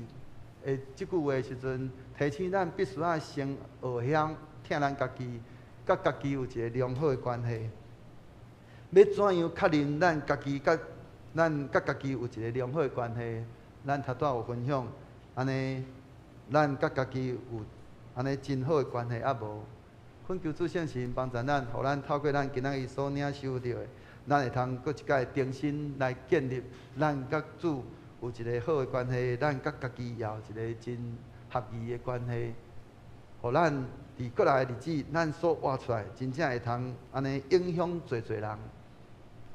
的这句话的时阵，提醒咱必须爱先学晓疼咱家己，佮家己有一个良好的关系。欲怎样确认咱家己佮咱佮家己有一个良好的关系？咱头拄仔有分享，按呢，咱佮家己有按呢真好的关系抑无？恳求主圣神帮助咱，予咱透过咱今仔日所领受著的，咱会通阁一摆重新来建立咱佮主有一个好的关系，咱佮家己也有一个真合宜的关系，予咱伫过来的日子，咱所活出来，真正会通按呢影响济济人，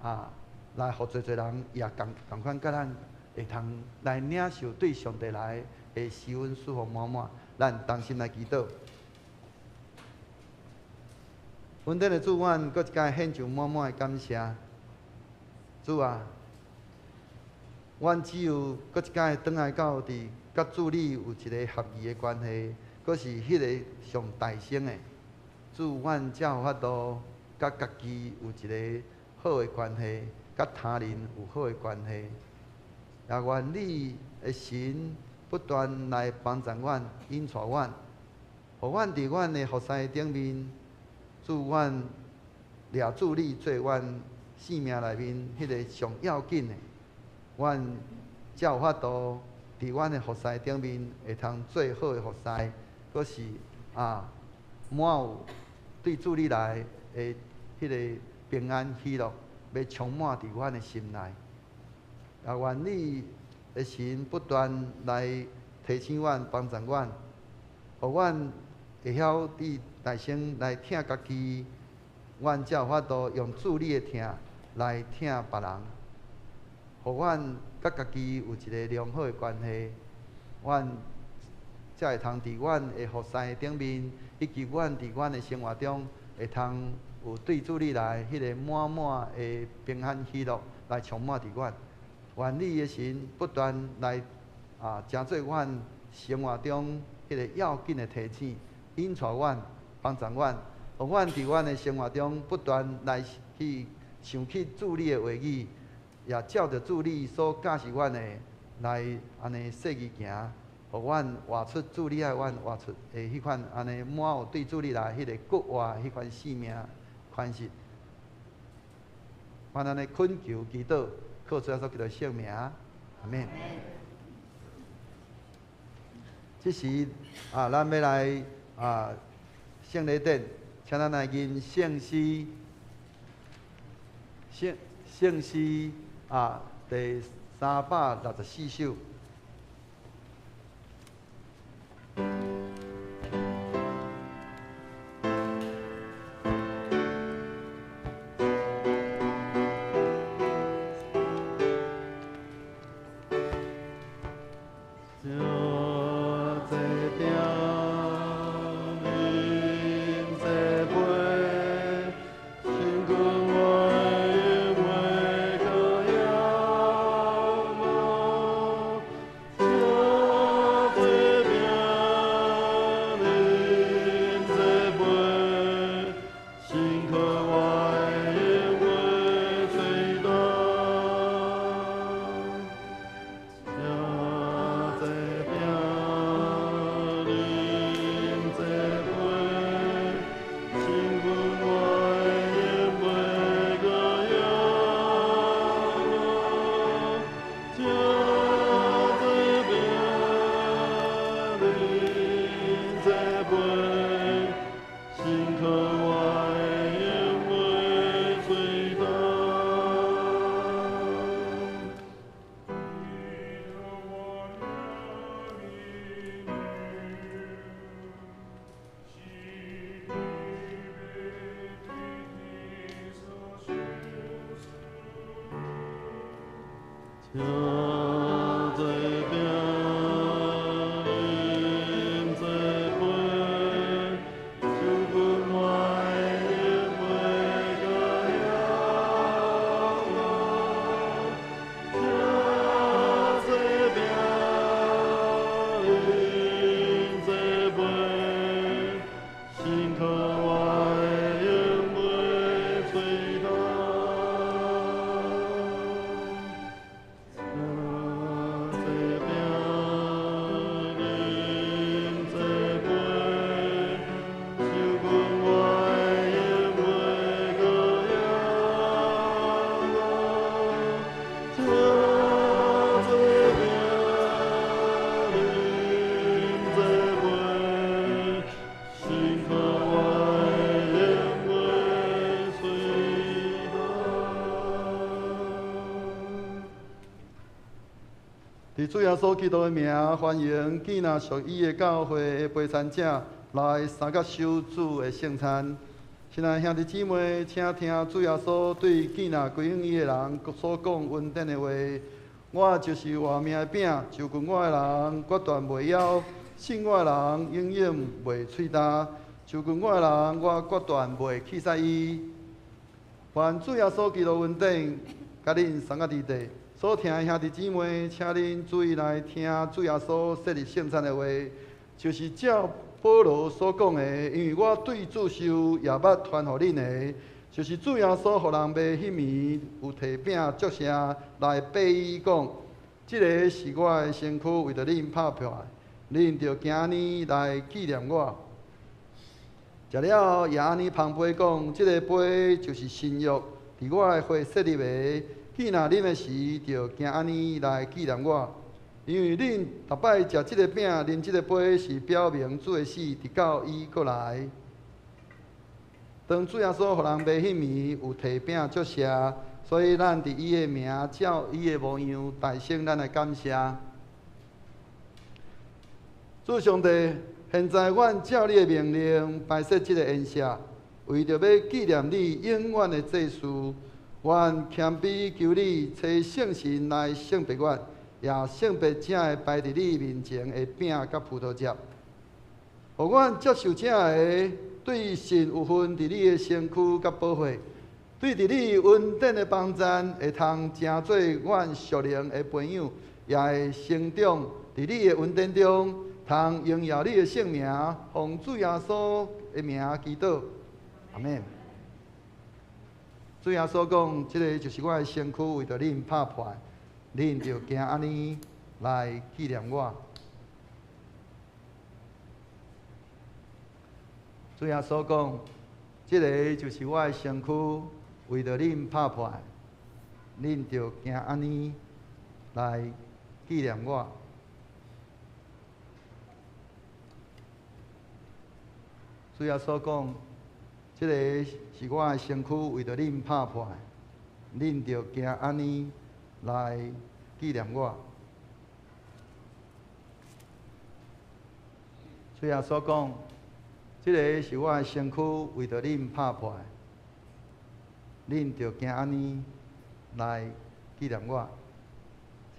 啊，来予济济人也仝仝款佮咱会通来领受对上帝来的施恩赐福满满。咱同心来祈祷。恩典的主，阮阁一摆献上满满的感谢。主啊，阮只有阁一摆转来到伫佮主你有一个合宜的关系，阁是彼个上大声的。主，阮才有法度佮家己有一个好的关系，佮他人有好的关系。也愿你的神不断来帮助阮、引带阮，予阮伫阮的服侍顶面，主，阮掠主你做阮生命内面彼个上要紧的，阮才有法度伫阮的服侍顶面会通做好的服侍，阁是啊满有对主你来的彼个平安喜乐，欲充满伫阮的心内。也愿你的神不断来提醒阮、帮助阮，予阮会晓伫内心来疼家己，阮才有法度用主你的疼来疼别人，予阮佮家己有一个良好的关系，阮才会通伫阮的服侍顶面，以及阮伫阮的生活中，会通有对主你来彼个满满的平安喜乐来充满伫阮。愿你的神不断来啊，成做阮生活中彼个要紧的提醒，引带阮，帮助阮，予阮伫阮的生活中不断来去想起主你的话语，也照著主你所教示阮的来按呢细腻行，予阮活出主你爱阮活出的彼款按呢满有对主你来彼个复活彼款生命款式。阮按呢恳求祈祷，靠主耶稣基督圣名，阿们。这时啊，咱欲来啊圣礼典，请咱来吟圣诗，圣圣诗啊第364首。食吃這餅，飲這杯，受阮我的永袂閣曉老。吃這餅，飲這杯，身軀我的永袂摧倒。吃這餅，飲這杯，受阮我的永袂閣曉老。吃這餅，飲這杯，身軀我的永袂摧倒。佇主耶穌基督的名，歡迎建若屬伊的教會的陪餐者來三角守主的聖餐。親愛兄弟姊妹，請聽主耶穌對建若歸向伊的人所講恩典的話：我就是活命的餅，就近我的人，決斷袂枵；信我的人，永遠袂喙焦。就近我的人，我決斷袂棄殺伊。願主耶穌基督恩典，佮恁三個弟弟。所聽的兄弟姊妹，請恁注意來聽主耶穌設立聖餐的話，就是照保羅所講的，因為我對主受，也捌傳予恁的，就是主耶穌予人賣彼暝，有提餅祝謝來擘伊講：這个是我的身軀，為著恁拍破的，恁著行按呢來紀念我。食了後，也按呢捧杯講：這个杯就是新約，佇我的血設立的。既若啉的時，就行按呢來紀念我。因為恁逐擺食這个餅、啉這个杯，是表明主的死，直到伊閣來。當主耶穌予人賣彼暝，有提餅祝謝，所以咱佇伊的名，照伊的模樣，大聲咱來感謝。主上帝，現在阮照你的命令，擺設這個宴席，為著欲紀念你永遠的祭事。阮謙卑求你，差聖神來聖別阮，也聖別這个擺佇你面前的餅佮葡萄汁，予阮接受這个對神有份佇你的身軀佮寶血，對佇你恩典的幫贊，會通成做阮屬靈的培養，也會成長佇你的恩典中，通榮耀你的聖名，奉主耶穌的名祈禱，阿們。主耶穌講：這个就是我的身軀，為著恁拍破，恁著行按呢來紀念我。主耶穌講：這个就是我的身軀，為著恁拍破，恁著行按呢來紀念我。主耶穌講：這个是我的身軀，為著恁拍破，恁著行按呢來紀念我。主耶穌講：這个是我的身軀，為著恁拍破，恁著行按呢來紀念我。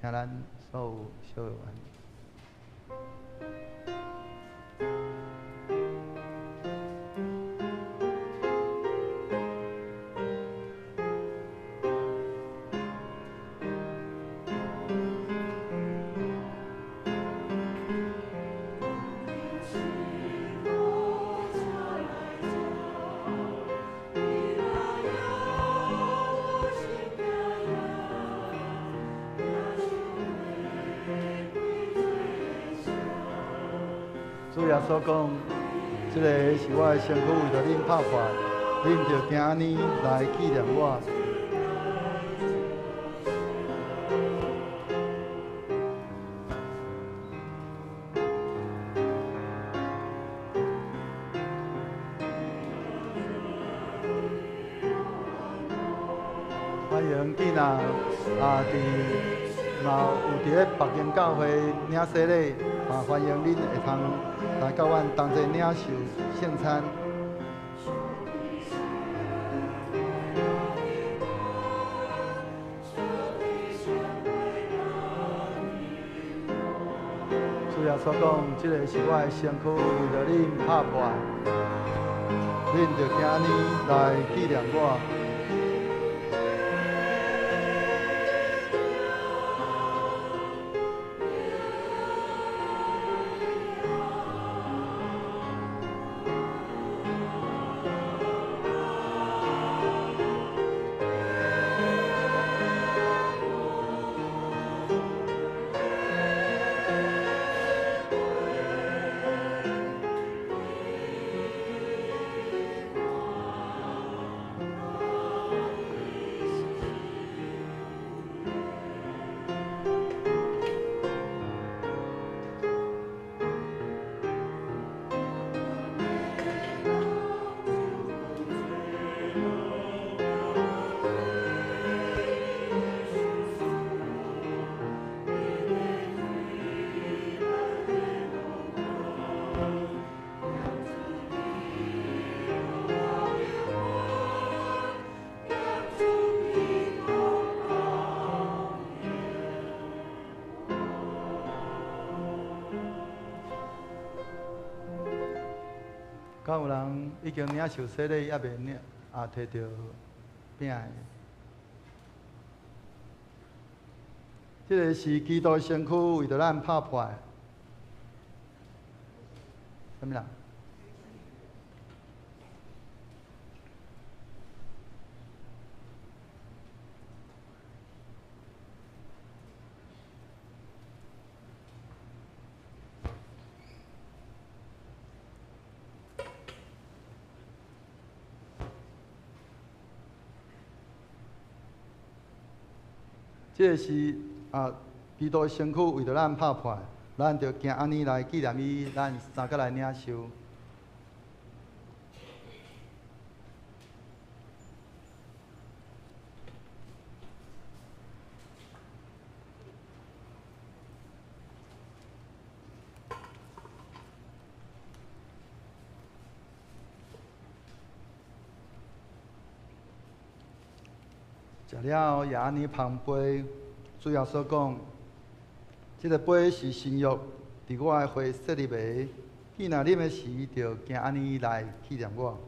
請咱所有小員。主耶穌講：這个是我的身軀，為著恁拍破，恁著行按呢來紀念我。歡迎囝仔啊，佇若有佇咧北京教會領洗禮，嘛歡迎恁會通來佮阮同齊領受聖餐。耶穌講：這个是我的身軀，為著恁拍破，恁著行按呢來紀念我。敢有人已經領受洗禮，猶未領啊？提著餅的，這个是基督身軀為著咱拍破的。啥物人？這个是啊，基督身軀為著咱拍破，咱著行按呢來紀念伊，咱三個來領受。食了後，也按呢捧杯，主耶穌講：這个杯是新約，佇我的血設立的。既若啉的時，就行按呢來紀念我。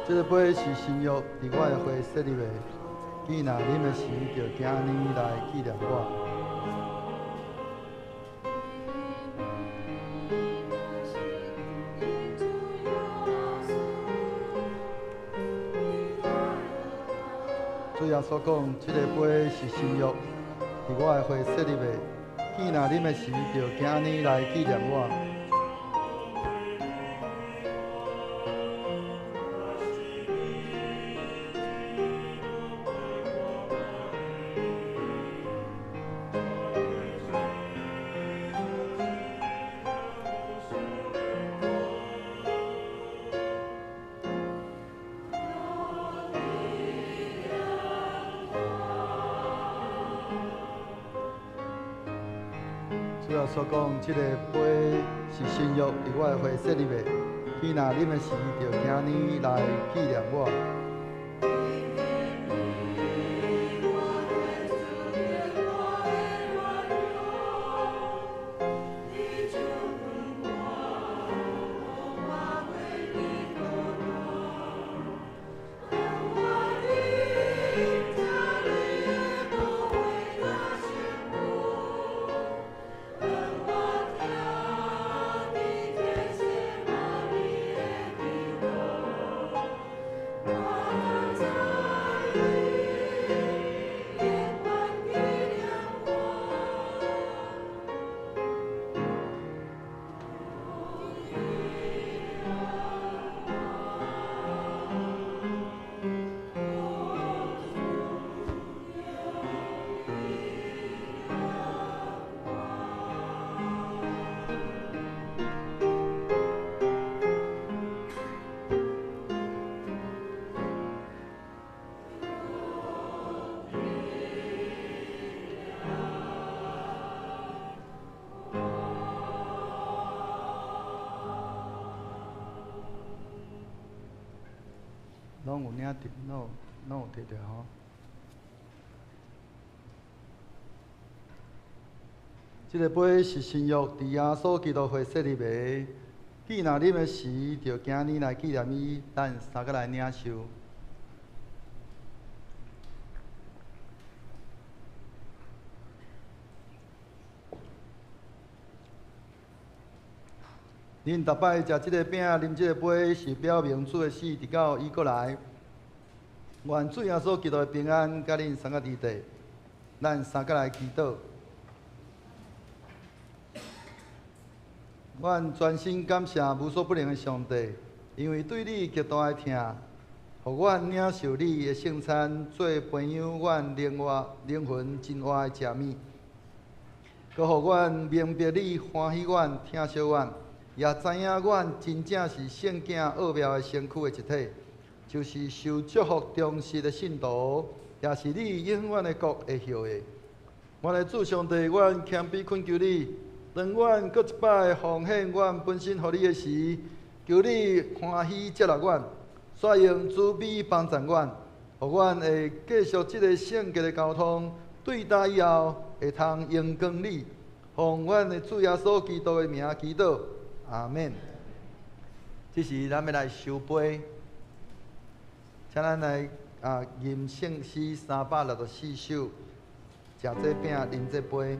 這个杯是新約，佇我的血設立的。既若啉的時，就行按呢來紀念我。主耶穌講：這个杯是新約，佇我的血設立的。既若啉的時，就行按呢來紀念我。主耶穌講：這个杯是新約，佇我的血設立的。既若啉的時，就行按呢來紀念我。攏有領著，攏有摕著吼。這个杯是新約佇耶穌基督會設立的，既若啉的時，就今年來紀念伊，咱三個來領受。恁逐擺食這个餅、啉這個杯，是表明主的死，直到伊閣來。願主耶穌基督的平安，佮恁三個佇底，咱三個來祈禱。阮專心感謝無所不能的上帝，因為對你極大的疼，予阮領受你的聖餐，做培養阮靈魂真活的食物，閣予阮明白你歡喜阮、疼惜阮，也知影阮真正是聖囝奧妙的身軀的一體，就是受祝福忠實的信徒，也是你永遠的國的後裔。我的主上帝，阮謙卑懇求你，當阮閣一擺奉獻阮本身予你的時，求你歡喜接納阮，煞用慈悲幫助阮，予阮會繼續這个聖潔的交通，對待以後會通榮光你。奉阮的主耶穌基督的名祈禱，阿們。這時咱欲來收杯，請咱來吟聖詩364首，食這餅，啉這杯。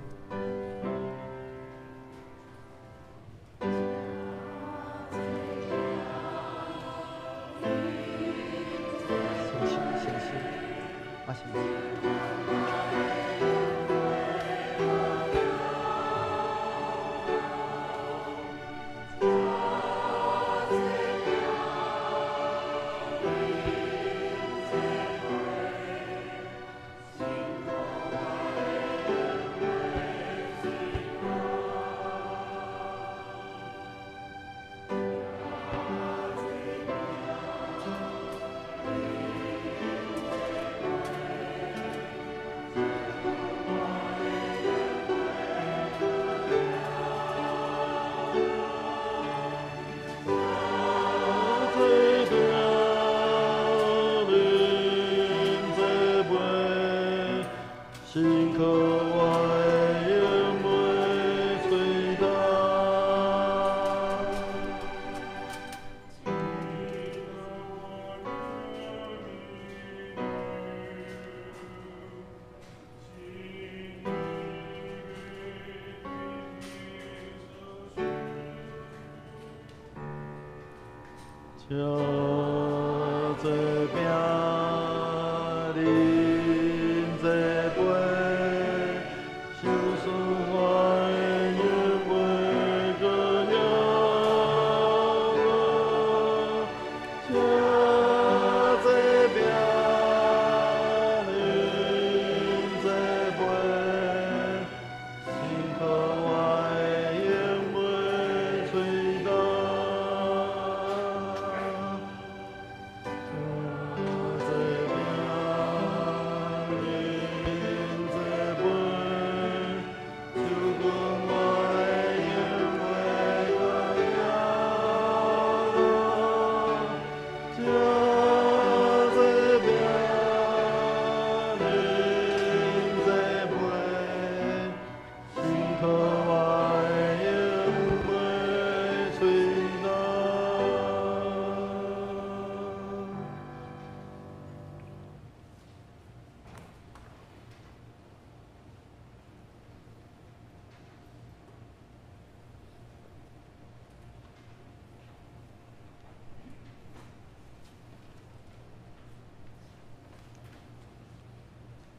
食這餅，啉這杯，相思我的永袂過了。食這餅，啉這杯，辛苦我的永袂吹干。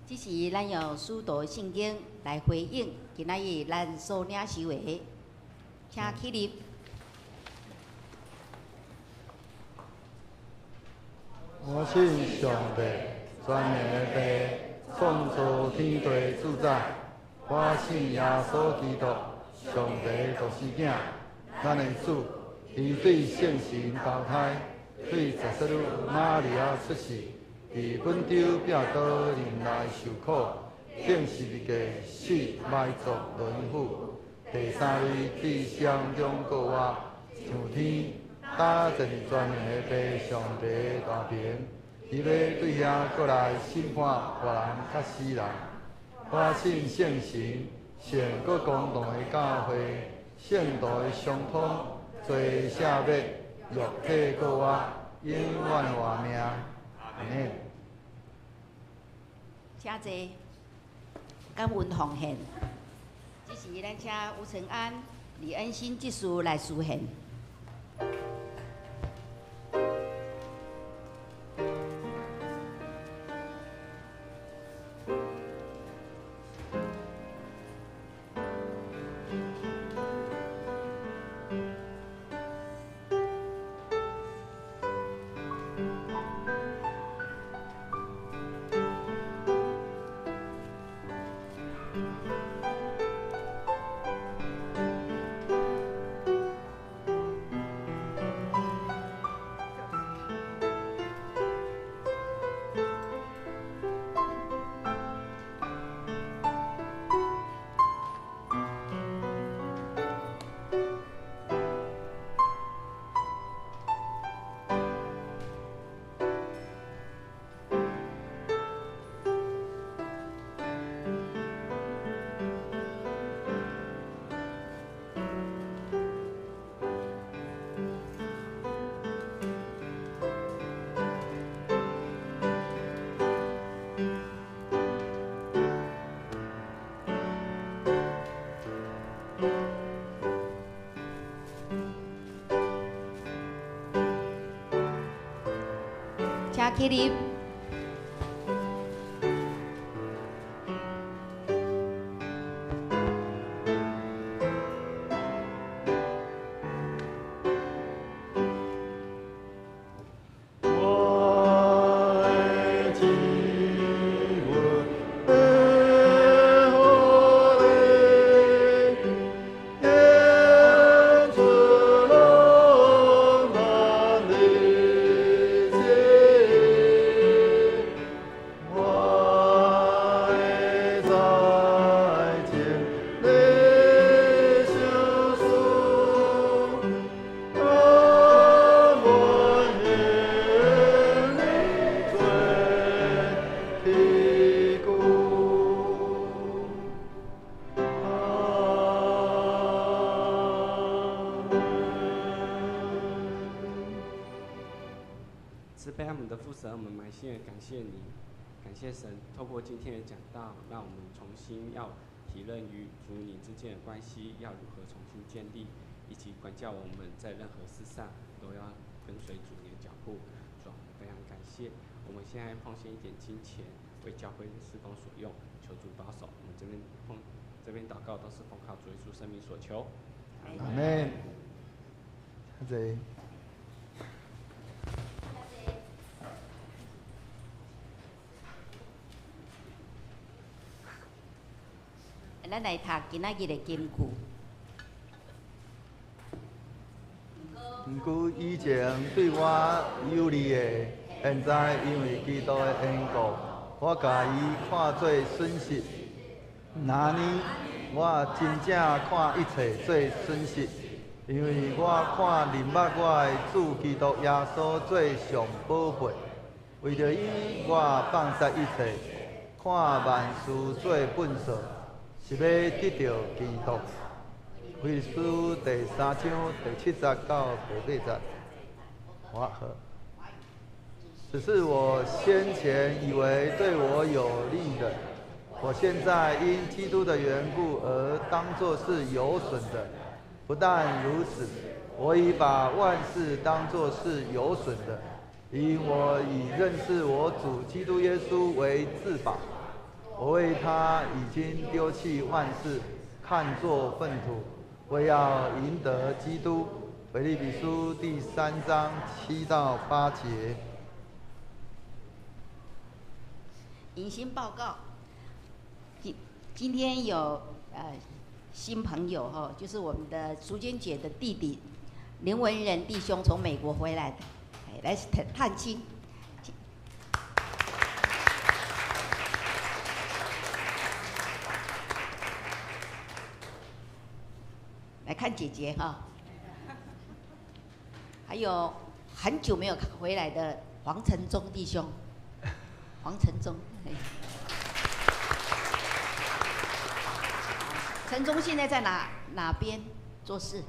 這時，咱用使徒聖經來回應今仔日咱所領受的，請起立。我信上帝，全能的父，創造天地主宰。我信耶穌基督，上帝獨生囝，咱的主，伊對聖神投胎，對十四女瑪利亞出世。佇本丟彼多忍耐受苦，釘十字架死埋葬落陰府，第三日佇死人中復活，上天，搭建全能的父上帝的大棚，伊欲对遐阁来审判活人佮死人。我信圣神，圣阁公同的教会，圣徒的相通，罪赦免，肉体阁活，永远活命。阿们。请坐，感恩奉献。这时，咱请吴承安、李恩新执事来书献。请起立。感谢你，感谢神，透过今天的讲道，让我们重新要体认与主你之间的关系要如何重新建立，以及管教我们在任何事上都要跟随主你的脚步。主，我们非常感谢。我们现在奉献一点金钱为教会的事工所用，求主保守。我们这边祷告都是奉靠主耶稣圣名所求。阿们。谢谢。咱來讀今仔日的金句。毋過以前對我有利的，現在因為基督的緣故，我共伊看做損失。那呢，我真正看一切做損失，因為我看認捌我的主基督耶穌做上寶貝。為著伊，我放殺一切，看萬事做糞掃。是欲得著基督。腓立比書第三章第七節到第八節，我好。只是我先前以為對我有利的，我現在因基督的緣故而當作是有損的。不但如此，我已把萬事當作是有損的，因我以認識我主基督耶穌為至寶。我為他已經丟棄萬事，看作糞土，為要贏得基督。腓立比書第三章7到8節。迎新報告，今天有新朋友哈，就是我們的淑娟姐的弟弟林文仁弟兄從美國回來的，來探親。來看姐姐哈。還有很久沒有回來的黃承宗弟兄，黃承宗，陳忠現在在哪邊做事？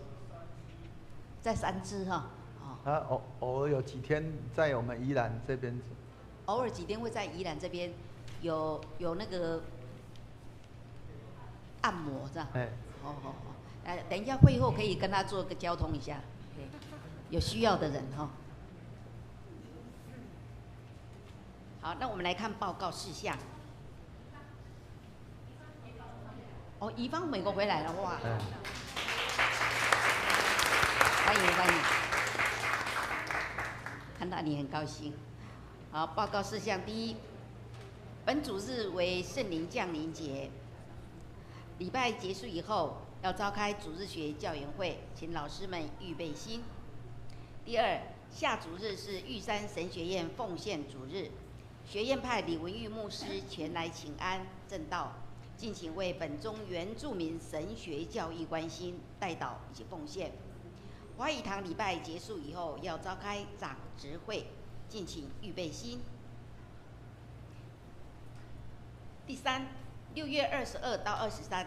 在三芝哈。他偶爾有幾天在我們宜蘭這邊。偶爾幾天會在宜蘭這邊有那個按摩，是吧？哎。好好好，等一下會後可以跟他做個交通一下，有需要的人哈。好，那我們來看報告事項。哦，乙方美國回來了，哇！歡迎歡迎，看到你很高興。好，報告事項第一，本主日為聖靈降臨節，禮拜結束以後要召開主日學教研會，請老師們預備心。第二，下主日是玉山神學院奉獻主日，學院派李文玉牧師前來請安證道。敬請為本宗原住民神學教育關心、代禱以及奉獻。華語堂禮拜結束以後，要召開長執會，敬請預備心。第三，6月22到23，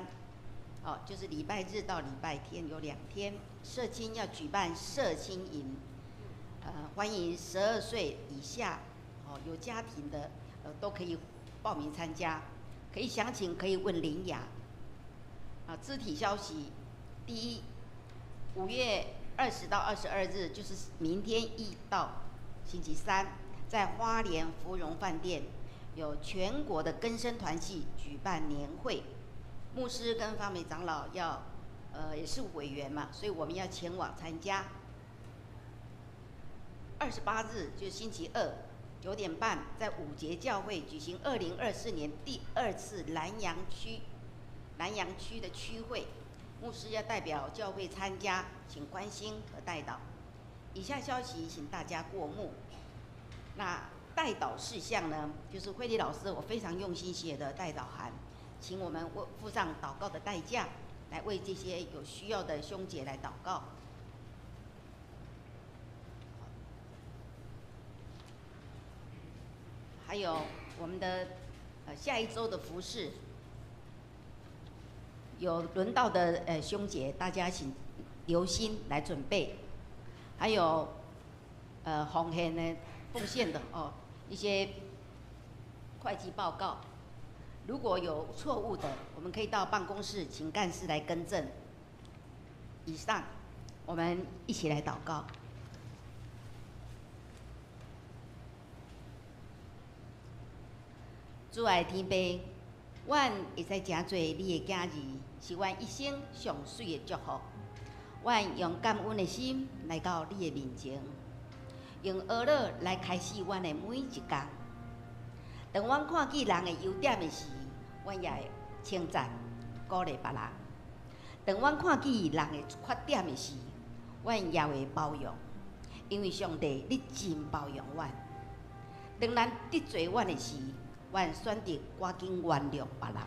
哦，就是禮拜日到禮拜天有2天，社青要舉辦社青營，歡迎12歲以下，哦，有家庭的，都可以報名參加。可以詳情可以問林雅。啊，肢體消息，第一，5月20到22日，就是明天一到星期三，在花蓮芙蓉飯店有全國的更生團契舉辦年會，牧師跟方美長老要，也是委員嘛，所以我們要前往參加。28日就是星期二。9點半，在五節教會舉行2024年第2次南洋區的區會，牧師要代表教會參加，請關心和代禱。以下消息請大家過目。那代禱事項呢，就是慧麗老師我非常用心寫的代禱函，請我們付上禱告的代價，來為這些有需要的兄姐來禱告。還有我們的下一週的服事，有輪到的兄姐，大家請留心來準備。還有奉獻呢，奉獻的哦，一些會計報告，如果有錯誤的，我們可以到辦公室請幹事來更正。以上，我們一起來禱告。主愛天父，阮會使成做你的囝兒，是阮一生上媠的祝福。阮用感恩的心來到你的面前，用呵咾來開始阮的每一天。當阮看見人的優點的時，阮也會稱讚、鼓勵別人；當阮看見人的缺點的時，阮也會包容，因為上帝你真包容阮。當人得罪阮的時，阮選擇趕緊原諒別人，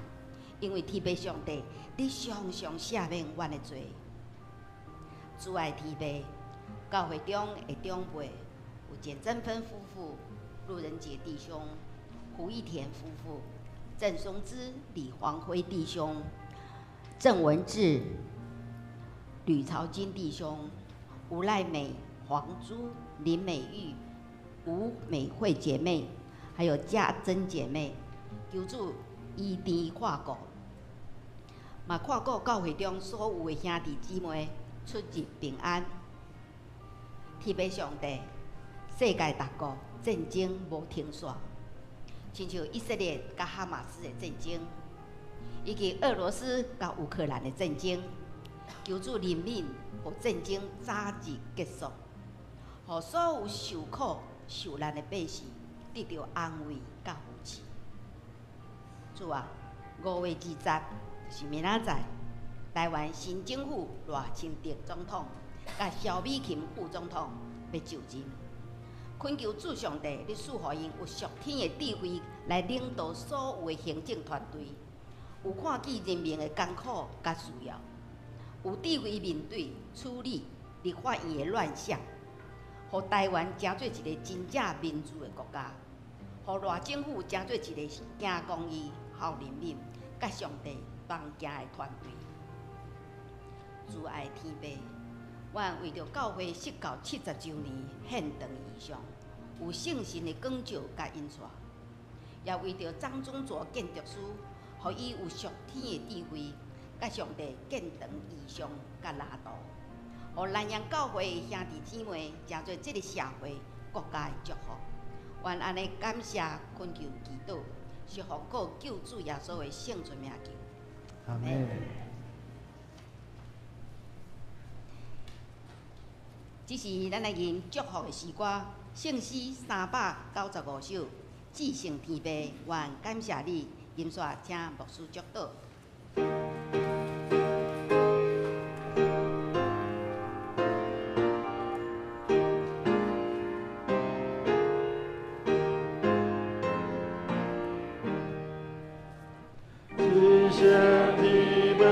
因為天父上帝，你常常赦免阮的罪。主愛天父，教會中的長輩有簡振芬夫婦、路人杰弟兄、胡一田夫婦、鄭松之、李黃輝弟兄、鄭文志、呂朝金弟兄、吳賴美、黃珠、林美玉、吳美惠姐妹。還有家珍姐妹，求主醫治看顧，嘛看顧教會中所有的兄弟姊妹出入平安。天父上帝，世界各國戰爭無停煞，親像以色列佮哈馬斯的戰爭，以及俄羅斯佮烏克蘭的戰爭，求主憐憫，予戰爭早日結束，予所有受苦受難的百姓得到安慰佮扶持。主啊，5月20，就是明仔載，台灣新政府賴清德總統佮蕭美琴副總統欲就任，懇求主上帝，你賜予𪜶有屬天的智慧來領導所有的行政團隊，有看見人民的艱苦佮需要，有智慧面對處理立法院的亂象，予台灣成做一个真正民主的國家，予賴政府成做一个行公義、效人民、佮上帝同行的團隊。慈愛天父，阮為著教會釋教70週年獻長異象，有聖神的光照佮引帶，也為著張宗佐建築師，予伊有屬天的智慧，佮上帝建堂異象佮藍圖，予南洋教會的兄弟姊妹成做這个社會國家的祝福。願按呢感謝懇求祈禱，是奉靠救主耶穌的聖尊名求。阿們。這是咱來吟祝福的詩歌，聖詩395首，至聖天父，願感謝你，吟煞請牧師祝禱。至聖天父，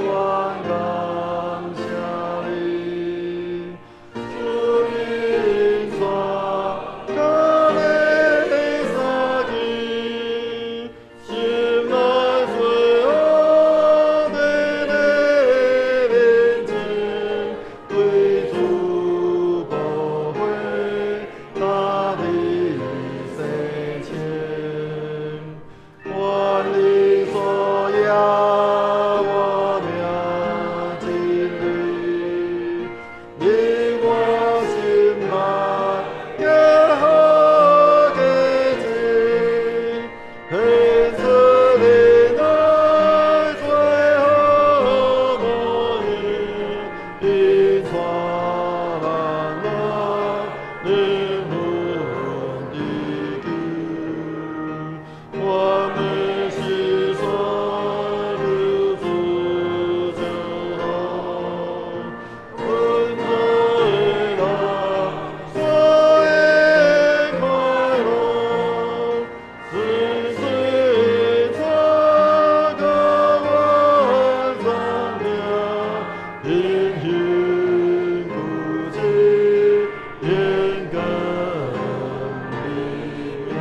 願感謝你，主引帶到你三更，心內最好在你面前，對主寶血大地洗清。願你所賜我命真理，令我心內加好潔淨，顯出你愛最好模樣，引帶咱來靈魂得救。我們是所求主祝福，恩愛的所的快樂，純粹這個我生命，平行古迹，永更力量。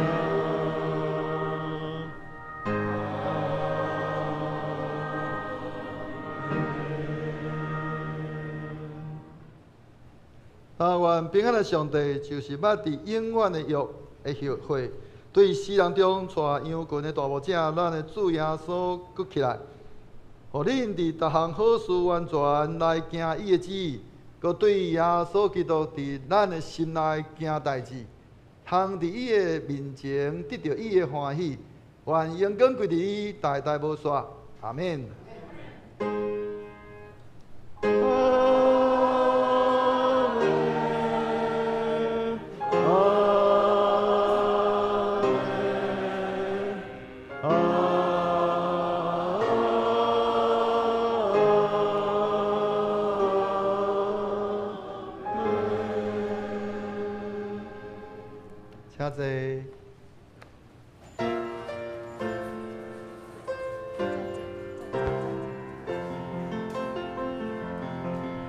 但願平安的上帝，就是捌佇永遠的約的協會，對死人中帶羊群的大牧者，咱的主耶穌閣起來，予恁佇逐項好事完全來行伊的旨意，閣對耶穌基督佇咱的心內行代誌，通佇伊的面前得著伊的歡喜，願榮光歸佇伊，代代無煞。阿們。阿們，阿們，阿們。請坐。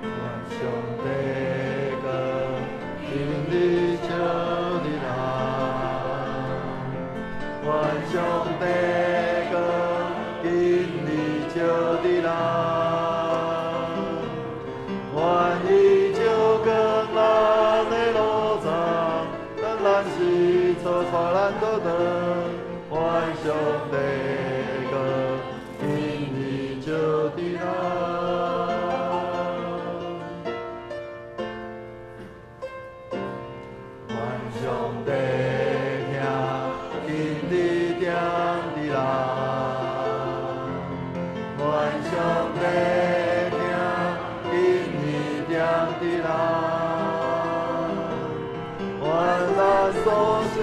願上帝光今日照伫咱，願上帝光今日照伫咱，願伊照光咱的路途，當咱是錯帶咱倒轉。願上帝光今日照伫咱。願上帝疼，今日疼伫咱。願上帝疼，今日疼伫咱。願咱所受